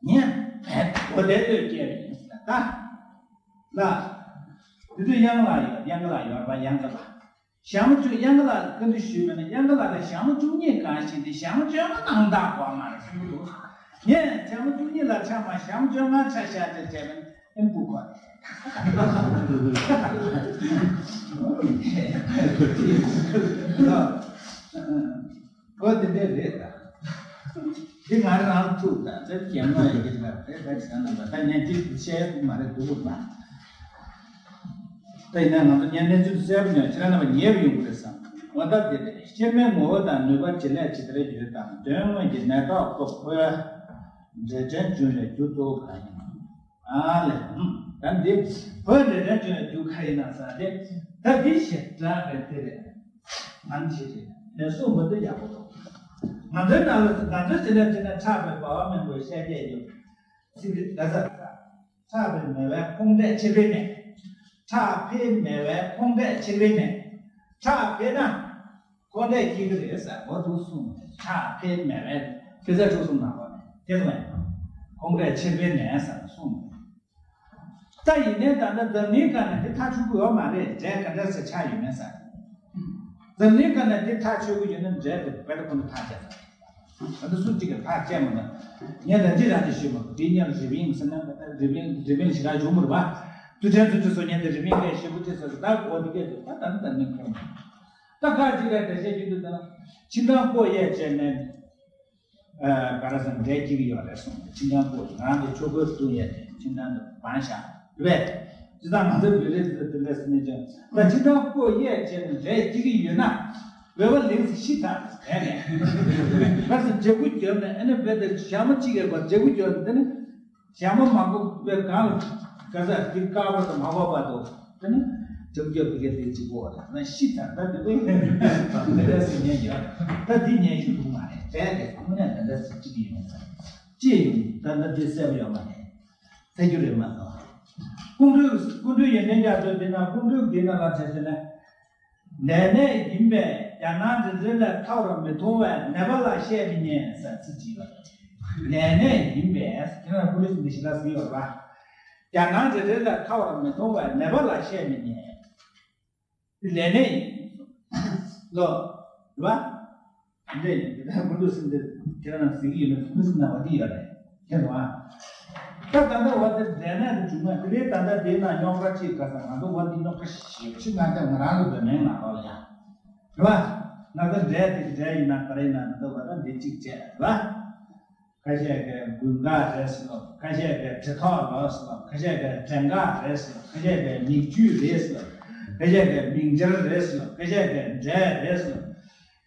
ངས་བས་གོ་བདེ་ལོས་སྐྱེལ་བ་ཡིན་ཟེར་ད། ལ། དེ་དུས་གཡང་ལགས་ཡོད་གཡང་ལགས་ཡོད་རེད་པ་གཡང་ལགས། ཞག་མ་བཅུ་གཡང་ལགས་བཀའ་འདྲི་ཞུས་པ་ན་གཡང་ལགས་ལ་ཞག་མ་བཅུ་གཉིས་གང་ཞིག་འདི་ཞག་མ་བཅོ་ལྔ་གནང་དགོས་མ་རེད་གསུང་གི་འདུག་ངས་ཞག་མ་བཅུ་གཉིས་ལ་ཆ་མ་ཞག་མ་བཅོ་ལྔ་ཆ་བཞག་ཅེས་བྱས་པ་ན། ཨེ་འདུག་གོ། ཨོ་དེ་འདྲས་རེད་ད། འདི་ང་རང་ཐུག་ད་དེ་རྒན་མོ་ཡི་གེ་ལ་རེད་ད་ཅི་ན་ད་ངས་འདི་བཤད་མ་རེད་འདུག་གོ་ད། ད་ཡིན་ན་ང་ཚོ་ངས་གནས་ཚུལ་གསལ་པོ་ཉོན་ཁྱེད་རང་རྣམ་པ་ཉེ་བ་ཡོང་གི་རེད་བསམ། འོ་ད་དེ་རེད་སྐྱེ་དམན་ངོ་བོ་དང་ནུས་པ་བྱེད་ལས་ཇི་ལྟར་ཡོད་དམ་དོན་དངོས་ཀྱི་ནད་རྟགས་ཁོ་ཁོའི་འབྲས་སྐྲན་འབྱུང་བའི་རྒྱུ་གཙོ་བོ་གང་ཡིན། ཨ་ལས། ད་འདི་བོད་འདི་རེད་བྱུང་རྒྱུ་ཁ་ཡིན་ན་ས་དེ་ད་འདི་ཞེ་དྲག་རེད་དེ་རེད། ང་ཆེ་རེད་ལས་སུ་མི་འདི་ཡག་པོ་འདུག་ང་ཚོའི་ནང་ལ་ང་ཚོའི་ཟིན་ན་ཟིན་ན་ཁྲག་པའི་སྦ་བ་སྨན་པོའི་བཤད་རྒྱས་ཡོད། སྲིད་པའི་ད་ས་ཁྲག་པའི་མེ་བའི་ཁོང་འབྲས་ཆེར་འཕེལ་ནས། ཁྲག་འཕེལ་མེ་བའི་ཁོང་འབྲས་ཆེར་འཕེལ་ནས། ཁྲག་འཕེལ་ན། ཁོང་འདྲས་སྐྱེ་གི་རེད་ཟེར་འོ་འདུག་གསུངས་ནས་ཁྲག་འཕེལ་མེད་པས་ཐེ་ཚད་དྲུག་གསུངས་གནང་བ་ནས་དེ་ཙམ་ཡང་ཁོང་འདྲས་ཕྱིར་འཕེལ་མེད་ཟེར་གསུངས་ནས། ད་ཡིན་ནའི་ད་ལྟ་འཛམ་གླིང་སྒང་ནས་དེ་ཐག་ཆོད་གི་ཡོད་མ་རེད་འདྲས་ག་འདྲ་ཟེར་ཆགས་ཡོད་མེད་ཟེར། འཛམ་གླིང་སྒང་ནས་དེ་ཐག་ཆོད་གི་ཡོད་ན་འདྲས་དེ་བེ་ད་ཁོ་ན་ཐག་བཅད་ཟེར། ད་ལྟ་སུ་གཅིག་གིས་ཕར་བཅད་མ་ཐུབ། ངས་ད་ཅི་རང་ཅི་ཞུས་མ་ཐུབ་དེ་ཉིན་རི་བིང་ཟེར་ན་ད་རི་བིང་རི་བིང་ཞེ་དྲག་བྱུང་མ་རེད་པ། དུས་དྲན་དུས་དུས་སུ་ངས་ད་རི་བིང་སྐད་ཞེ་པོ་ཅིག་ཟེར་ད་གོ་དེ་སྐད་དུ་ད་ད་ནི་ད་ནི་ཁོ་ད་ག་ཅི་རེད་འགྲེལ་བཤད་རྒྱུ་དུས་ད་ཕྱི་འབྲང་པོ་ཡས་བྱས་ནས་ག་རེ་ཟེར་འབྲས་སྐྱེ་གི་ཡོད་རེད་གསུངས་ཏེ་ཕྱི་འབྲང་པོ་ང་རང་གི་ཆོས་གོས་བཏུང་ཡས་ཏེ་ཕྱི་འབྲང་དུ་བང་བཞག་རེད། ཇི་ལྟར་ང་ཚོའི་བོད་རིགས་ཚོས་དེ་འདྲ་ཟེར་ནས་ཀྱང་ད་ཕྱི་འབྲང་པོ་ཡས་བྱས་ནས་འབྲས་སྐྱེ་གི་ཡོད་ན། འོལ་བ་ལེགས་སུ་ཤི་ཐལ་དེ་ནས་ག་ཟེར་འབྲས་བུ་བརྒྱབ་ནས་ཨ་ནི་བོད་དེ་ཞག་མ་གཅིག་གི་བར་འབྲས་བུ་བརྒྱབ་ནས་དེ་ནི་ཞག་མ་མང་པོ་བའི་གང་ལ་ག་ཟེར་དེ་དཀར་པོ་དང་མ་བབས་པ་དང་དེ་ནི་འབྲས་བུ་བརྒྱབ་དེ་གའི་དེ་གཅིག་པོ་རེད་ན་ཤི་ཐལ་ད་དེ་དེ་འདྲ་ཟེར་ཉན་ཡོད་ད་དེ་ཉན་ཤེས་ཐུབ་མ་རེད་དེ་དེ་དངོས་གནས་ད་འདྲ་ཟེར་གཅིག་ཡིན་ས་ཅི་ཡོང་ད་ད་དེ་གསལ་པོ་ཡོད་མ་རེད། ཚེ་རྒྱུ་རེད་མ་གཏོགས། ཀོང་སྤྲུལ་ཀོང་སྤྲུལ་ཡོན་ཏན་རྒྱ་མཚོ་འདི་ན་ཀོང་སྤྲུལ་འདི་ན་ལ་བྱས་ཟེར་ནས། ནད་ནད་ཡིན་པས་རྒྱ་ནག་འདྲེ་འདྲེ་ལས་ཐར་བར་མི་མཐོང་བས་ནད་པ་ལ་བཤད་མི་ཉན་ཟེར་ཚིག་ཅིག་ཡོད། ནད་ནད་ཡིན་པས་ཁྱེད་རང་པོ་ལི་སི་འདི་ཞིག་ལ་ཟིན་ཡོད་ར། རྒྱ་ནག་འདྲེ་འདྲེ་ལས་ཐར་བར་མི་མཐོང་བས་ནད་པ་ལ་བཤད་མི་ཉན། ལས་ནད་ཡིན། ལོ། རེད་བ། འདི་འདི་ལྟར་མགོ་འདོགས་ཟིན་འདིར་ཁྱེད་རང་ཟིན་གྱི་ཡོད་ན་ཐུགས་ཟིན་ན་བ་འདི་ཡོད་རེད་ཁྱེད་རང་། ད་ད་ལྟ་བ་འདིར་འབྲས་ནད་དུ་བྱུང་ན་དེ་རེད་ད་ལྟ་དེའི་ནང་རྙོག་དྲ་ཅིག་ག་ས་ང་ཚོ་བ་འདི་རྙོག་དྲ་ཞེ་པོ་ཅིག་ང་ཚོ་ང་རང་ལ་བོད་སྨན་ནང་ལོགས་ལ་ཡང་། རེད་བ། ང་ཚོ་འབྲས་དེ་འབྲས་ཡིན་ན་ག་རེ་ཡིན་ན་ང་ཚོ་བ་ད་འདི་གཅིག་བྱས་རེད་བ། ཁ་ཤས་ཀྱིས་དགུན་ཁ་རེད་ཟེར་ལོ། ཁ་ཤས་ཀྱིས་དྲི་ཐོག་ལོ་ཟེར་ལོ། ཁ་ཤས་ཀྱིས་བྲན་ཁ་རེད་ཟེར་ལོ། ཁ་ཤས་ཀྱིས་མིག་ཆུ་རེད་ཟེར་ལོ། ཁ་ཤས་ཀྱིས་མིག་སྦྱར་རེད་ཟེར་ལོ། ཁ་ཤས་ཀྱིས་འབྲས་རེད་ཟེར་ལོ།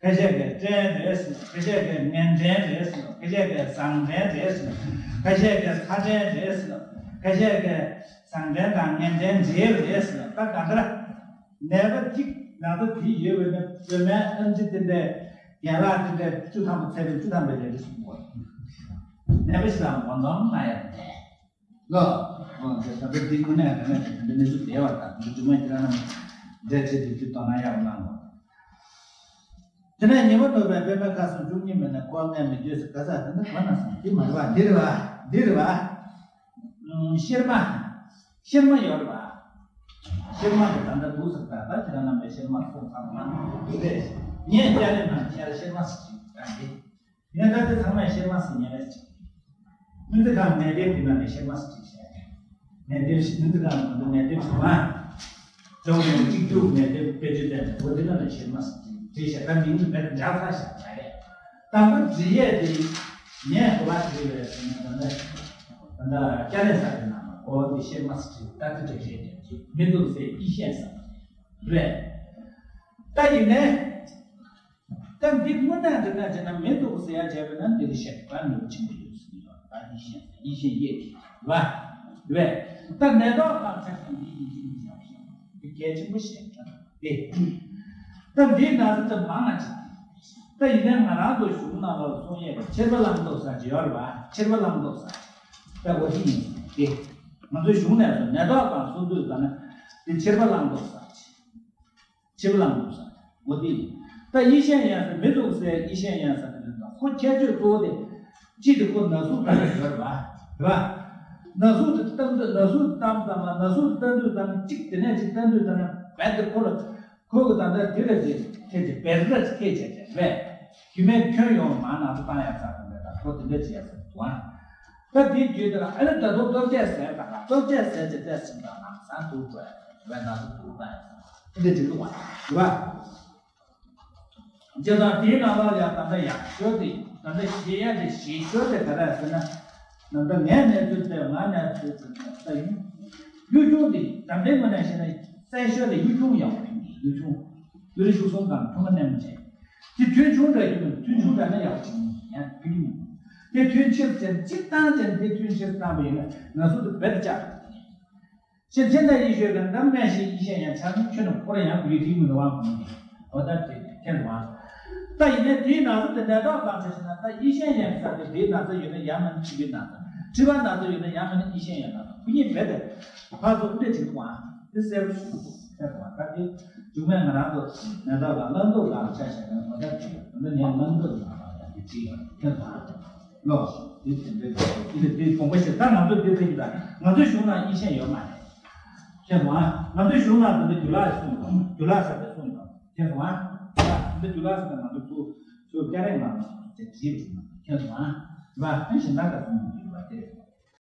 ཁ་ཤས་ཀྱིས་སྐྲན་རེད་ཟེར་ལོ། ཁ་ཤས་ཀྱིས་ངན་སྐྲན་རེད་ཟེར་ལོ། ཁ་ཤས་ཀྱིས་བཟང་སྐྲན་རེད་ཟེར་ལོ། ཁ་ཤས་ཀྱིས་ཚ་སྐྲན་རེད་ཟེར་ལོ། ཁ་ཤས་ཀྱིས་བཟང་སྐྲན་དང་ངན་སྐྲན་འདྲེས་རེད་ཟེར་ལོ། ད་ག་འདྲ། ནད་པ་གཅིག་ན་ཚ་དེ་ཡོད་པ་ཡིན་ན་བོད་སྨན་ཨེམ་ཆི་དེ་འདྲའི་རྒན་ལགས་དེ་འདྲའི་བཅུ་ཐམ་པ་ཚད་པའི་བཅུ་ཐམ་པའི་ལས་འགུལ་གསུངས་པ། ནད་པ་ཞིག་ལ་ངོ་འཛོམས་གནང་ཡ་མེད། ལོ། འོ་དེ་ད་ལྟ་འདི་དངོས་གནས་རང་ནས་དེ་འདྲ་གནས་ཚུལ་བསྡད་པ་དང་འདི་སྒྲོལ་མ་ཁྱེད་རང་རྣམས་ འདྲ་བྱེད་དུས་ཀྱི་དོ་སྣང་ཡག་གནང་དགོས། དེ་ནས་ཉི་མ་ནུབ་པའི་པད་མའི་ཁ་ཟུམ་བཅུ་གཉིས་མིན་ན་འཁོར་ལྔའི་མི་བསྐྱོད་ཟེར་ག་ས་དེ་ནི་ག་ན་སོང་དེ་མ་རེད་བ། འདི་རེད་བ། འདི་རེད་བ། ཨུམ། གཤེར་མ། གཤེར་མ་ཡོད་རེད་བ། གཤེར་མ་དེ་ད་ལྟ་འདུག་ཟེར་ད་ལྟ་ཁྱེད་རང་རྣམ་པས་གཤེར་མ་སོང་ཙང་མ་འདུག་རེད། ངས་སྐྱ་རེངས་ནང་ཁྱེད་གཤེར་མ་ཟེར་ཅིག་ད་འདི། ངས་ད་ལྟ་ཚང་མས་གཤེར་མ་ཟེར་ཉན་རེད་ཅིག་སྨན་རྩིས་ཁང་ནད་དེབ་དེ་ནང་ནས་གཤེར་མ་ཟེར་ཅིག་བཤད། ནད་དེབ་ཞིག་སྨན་རྩིས་ཁང་ནང་དུ་ནད་དེབ་ཞིག་མ། སྦྱོང་བའི་གཅིག་གྱུར་ནས་དེ་དཔེ་ཆ་བསྟན་འོ་དེ་ལ་ནས་ཤེར་མ་ཟེར་གྱི་བྲིས་ཤག་ད་མིང་དེ་མེད་འཇགས་ཚར་ཤག་ད་རེད། དང་པོ་འབྲི་ཡས་དེ་ངས་གོ་བ་བྲིས་པའི་ཟེར་ན་ད་ལྟ་ད་ལྟ་སྐྱ་རེངས་ས་དེ་ནང་ལ་གོ་བ་འདི་ཤེར་མ་ཟེར་གྱི་ད་དེ་འདྲ་རེད་དེ་མི་འདུག་ཟེར་ཡིད་ཤེས་ས་རེད། ད་ཡིན་ནའི། ད་འདི་དངོས་གནས་འདྲ་ན་བྱས་ན་མི་འདུག་ཟེར་ཡ་བྱས་པ་ན་འདི་རེ་བཤད་པ་ནོར་ཆེན་པོ་ཡོད་ཟེར་གྱི་ཡོད། ད་ཡིད་ཤེས་ཡིད་ཤེས་ཡེ་གི་རེད་བ། རེད། ད་ནད་ཐོག་དང་ཆ་ཤས་འདི་ཡིན་གཅིག་མིན་གཅིག་ཡང་ཤེས་འདི་གལ་ཆེན་པོ་ཞིག་རེད་དེ། ད་འདིའི་ན་ཚ་དེ་མང་ང་ཅིག་ད་ཡིན་ནའི་ང་རང་ཚོ་གཞུང་ནང་ལ་གསུང་ཡས་མཆེར་པ་རླངས་ཐོག་ཟེར་གྱི་ཡོད་རེད་བ། མཆེར་པ་རླངས་ཐོག་ཟེར་ད་འོ་དེ་ཡིན་དེ། ང་ཚོའི་གཞུང་ནས་སོ་ནད་ཐོག་དང་སོ་འདུས་ཟེར་ན་འདི་མཆེར་པ་རླངས་ཐོག་ཟེར། མཆེར་པ་རླངས་ཐོག་ཟེར། འོ་དེ་ཡིན། ད་ཡིད་ཤེས་ཡེ་ས་མི་འདུག་ཟེར་ཡིད་ཤེས་ཡེ་ས་དེ་ལ་ཁོ་ཁྱད་ཆོས་གཙོ་བོ་དེ། གཅིག་དེ་ཁོ་ན་ཟུག་ད་ལྟ་ཡོད་རེད་བ། རེད་བ། ན་ཟུག་དེ་བཏང་དུས་ན་ཟུག་བཏང་ཙམ་ལ་ན་ཟུག་བཏང་དུས་ཙམ་གཅིག་དེ་ནས་གཅིག་བཏང་དུས་ཙམ་ལ་རྦད་དེ་ཁོ་ལ་ཁོ་གི་ད་ལྟ་དེ་ལ་ཅིག་ཐེ་ཅིག་བེར་ལ་ཅིག་ཐེ་བྱས་བྱས་རེད། རྒྱུ་མའི་ཁྱོན་ཡོངས་ལ་མར་ན་ཟུག་བཏང་ཡ་ཚ་དང་རེད་ད་ཁོ་དེ་འདྲ་བྱས་ཡ་ཚ་དུ་ཨ། ད་དེའི་རྒྱུད་དེ་ལ་ཨ་ནི་ད་དུང་ལྟོ་ཆས་ཟས་དང་ལྟོ་ཆས་ཟས་ཅིག་བལྟས་ཟིན་དང་ན་ཟུག་དུ་འགྲོ་ཡ་ཚ་རེད་ན་ཟུག་དུ་བཏང་ཡ་ཚ་དེ་འདྲ་ཅིག་འདུག་བ་རེད་བ། བྱས་ཙང་དེའི་ནང་ལ་ཡང་ད་ལྟ་ཡག་ཤོས་དེ་ད་ལྟ་ཞེད་ཡ་དེ་ཞེད་ཤོས་དེ་ག་རེ་ཟེར་ན། ད་ལྟ་ངའི་གནས་ཚུལ་དེ་ང་གནས་ཚུལ་དེ་ད་ཡིན། གཡུ་ཆུང་དེ་ད་ལྟའི་ངོས་ནས་བཤད་ན་གསལ་ཤོས་དེ་གཡུ་ཆུང་ཡག་པོ་རེད། གཡུ་ཆུང་། གཡུ་རལ་ཤུག་གསུམ་དང་ཐུང་ངུ་ནེམ་བྱས། དེ་ཐུན་ཆུང་འདྲ་རྒྱུ་མིན་ཐུན་ཆུང་འདྲ་ན་ཡག་པོ་ཅིག་ཡིན་ཡང་ཕུལ་གྱི་མིན། དེ་ཐུན་ཆེར་ཅན་གཅིག་བཏང་ཅན་དེ་ཐུན་ཆེར་བཏང་པ་ཡིན་ན་ན་ཟུག་དེ་རྦད་དེ་བཅག་ཐུབ་ཀྱི་རེད། ཤེར་ཕྱིན་དང་ཡེ་ཤེས་ཀྱི་འདམ་སྨན་ཞིག་ཡེ་ཤེས་ཡང་ཆ་ནི་ཁྱོད་ནི་འཁོར་ཡང་ཡུལ་དེའི་མི་རུ་དབང་གོང་གི་འོ་ད་དེ་ཁྱེད་དབང་། ད་ཡིན་ནའི་དེའི་ནང་དུ་དེ་ནད་ཐོག་དང་བྱས་ན་ད་ཡེ་ཤེས་ཡང་ས་དེ་དེའི་ནང་དུ་ཡོད་ན་ཡང་མིན་མཁྲིས་པའི་ནང་དུ་མཁྲིས་པ་ནང་དུ་ཡོད་ན་ཡང་མིན་ཡེ་ཤེས་ཡང་ནང་དུ་ཁོ་གཉིས་མེད་དེ། ཕར་ཚུར་འདྲེ་བྱེད་དབང་དེ་གསལ་པོ་ཞིག་འདུག་ཁྱེད་དབང་ད་དེ་འཇུག་མེད་ང་རང་ཚོ་ནད་ཐོག་དང་བླང་དོར་དང་ཆ་བཞག་ན་འོ་ད་དེ་འདི་ནས་བླང་དོར་དང་བླང་དོར་དེ་བྲིས་ཁྱེད་དབང་། ལོ། དེ་དེ་འདྲའི་དེ་དེ་དགོངས་པ་བཞེས་ད་ང་ཚོ་དེ་ཚོ་ཡིན་ད་ང་ཚོའི་གཞུང་ནང་ཡེ་ཤེས་ཡོད་མ་རེད། ཁྱེད་དབང་། ང་ཚོའི་གཞུང་ནང་དེ་འདྲ་རྒྱུ་ལག་གསུངས་དང་རྒྱུ་ལག་ཟེར་ཏེ་གསུངས་དང་ཁྱེད་དབང་། ད་འདི་རྒྱུ་ལག་ཟེར་ཏེ་ང་ཚོ་ཚུར་ཚུར་སྐྱ་རེངས་ནང་དེ་བྲིས་བྲིས་ན་ཁྱེད་དབང་། ར་ཕན་ཞིག་ན་ག་གསུངས།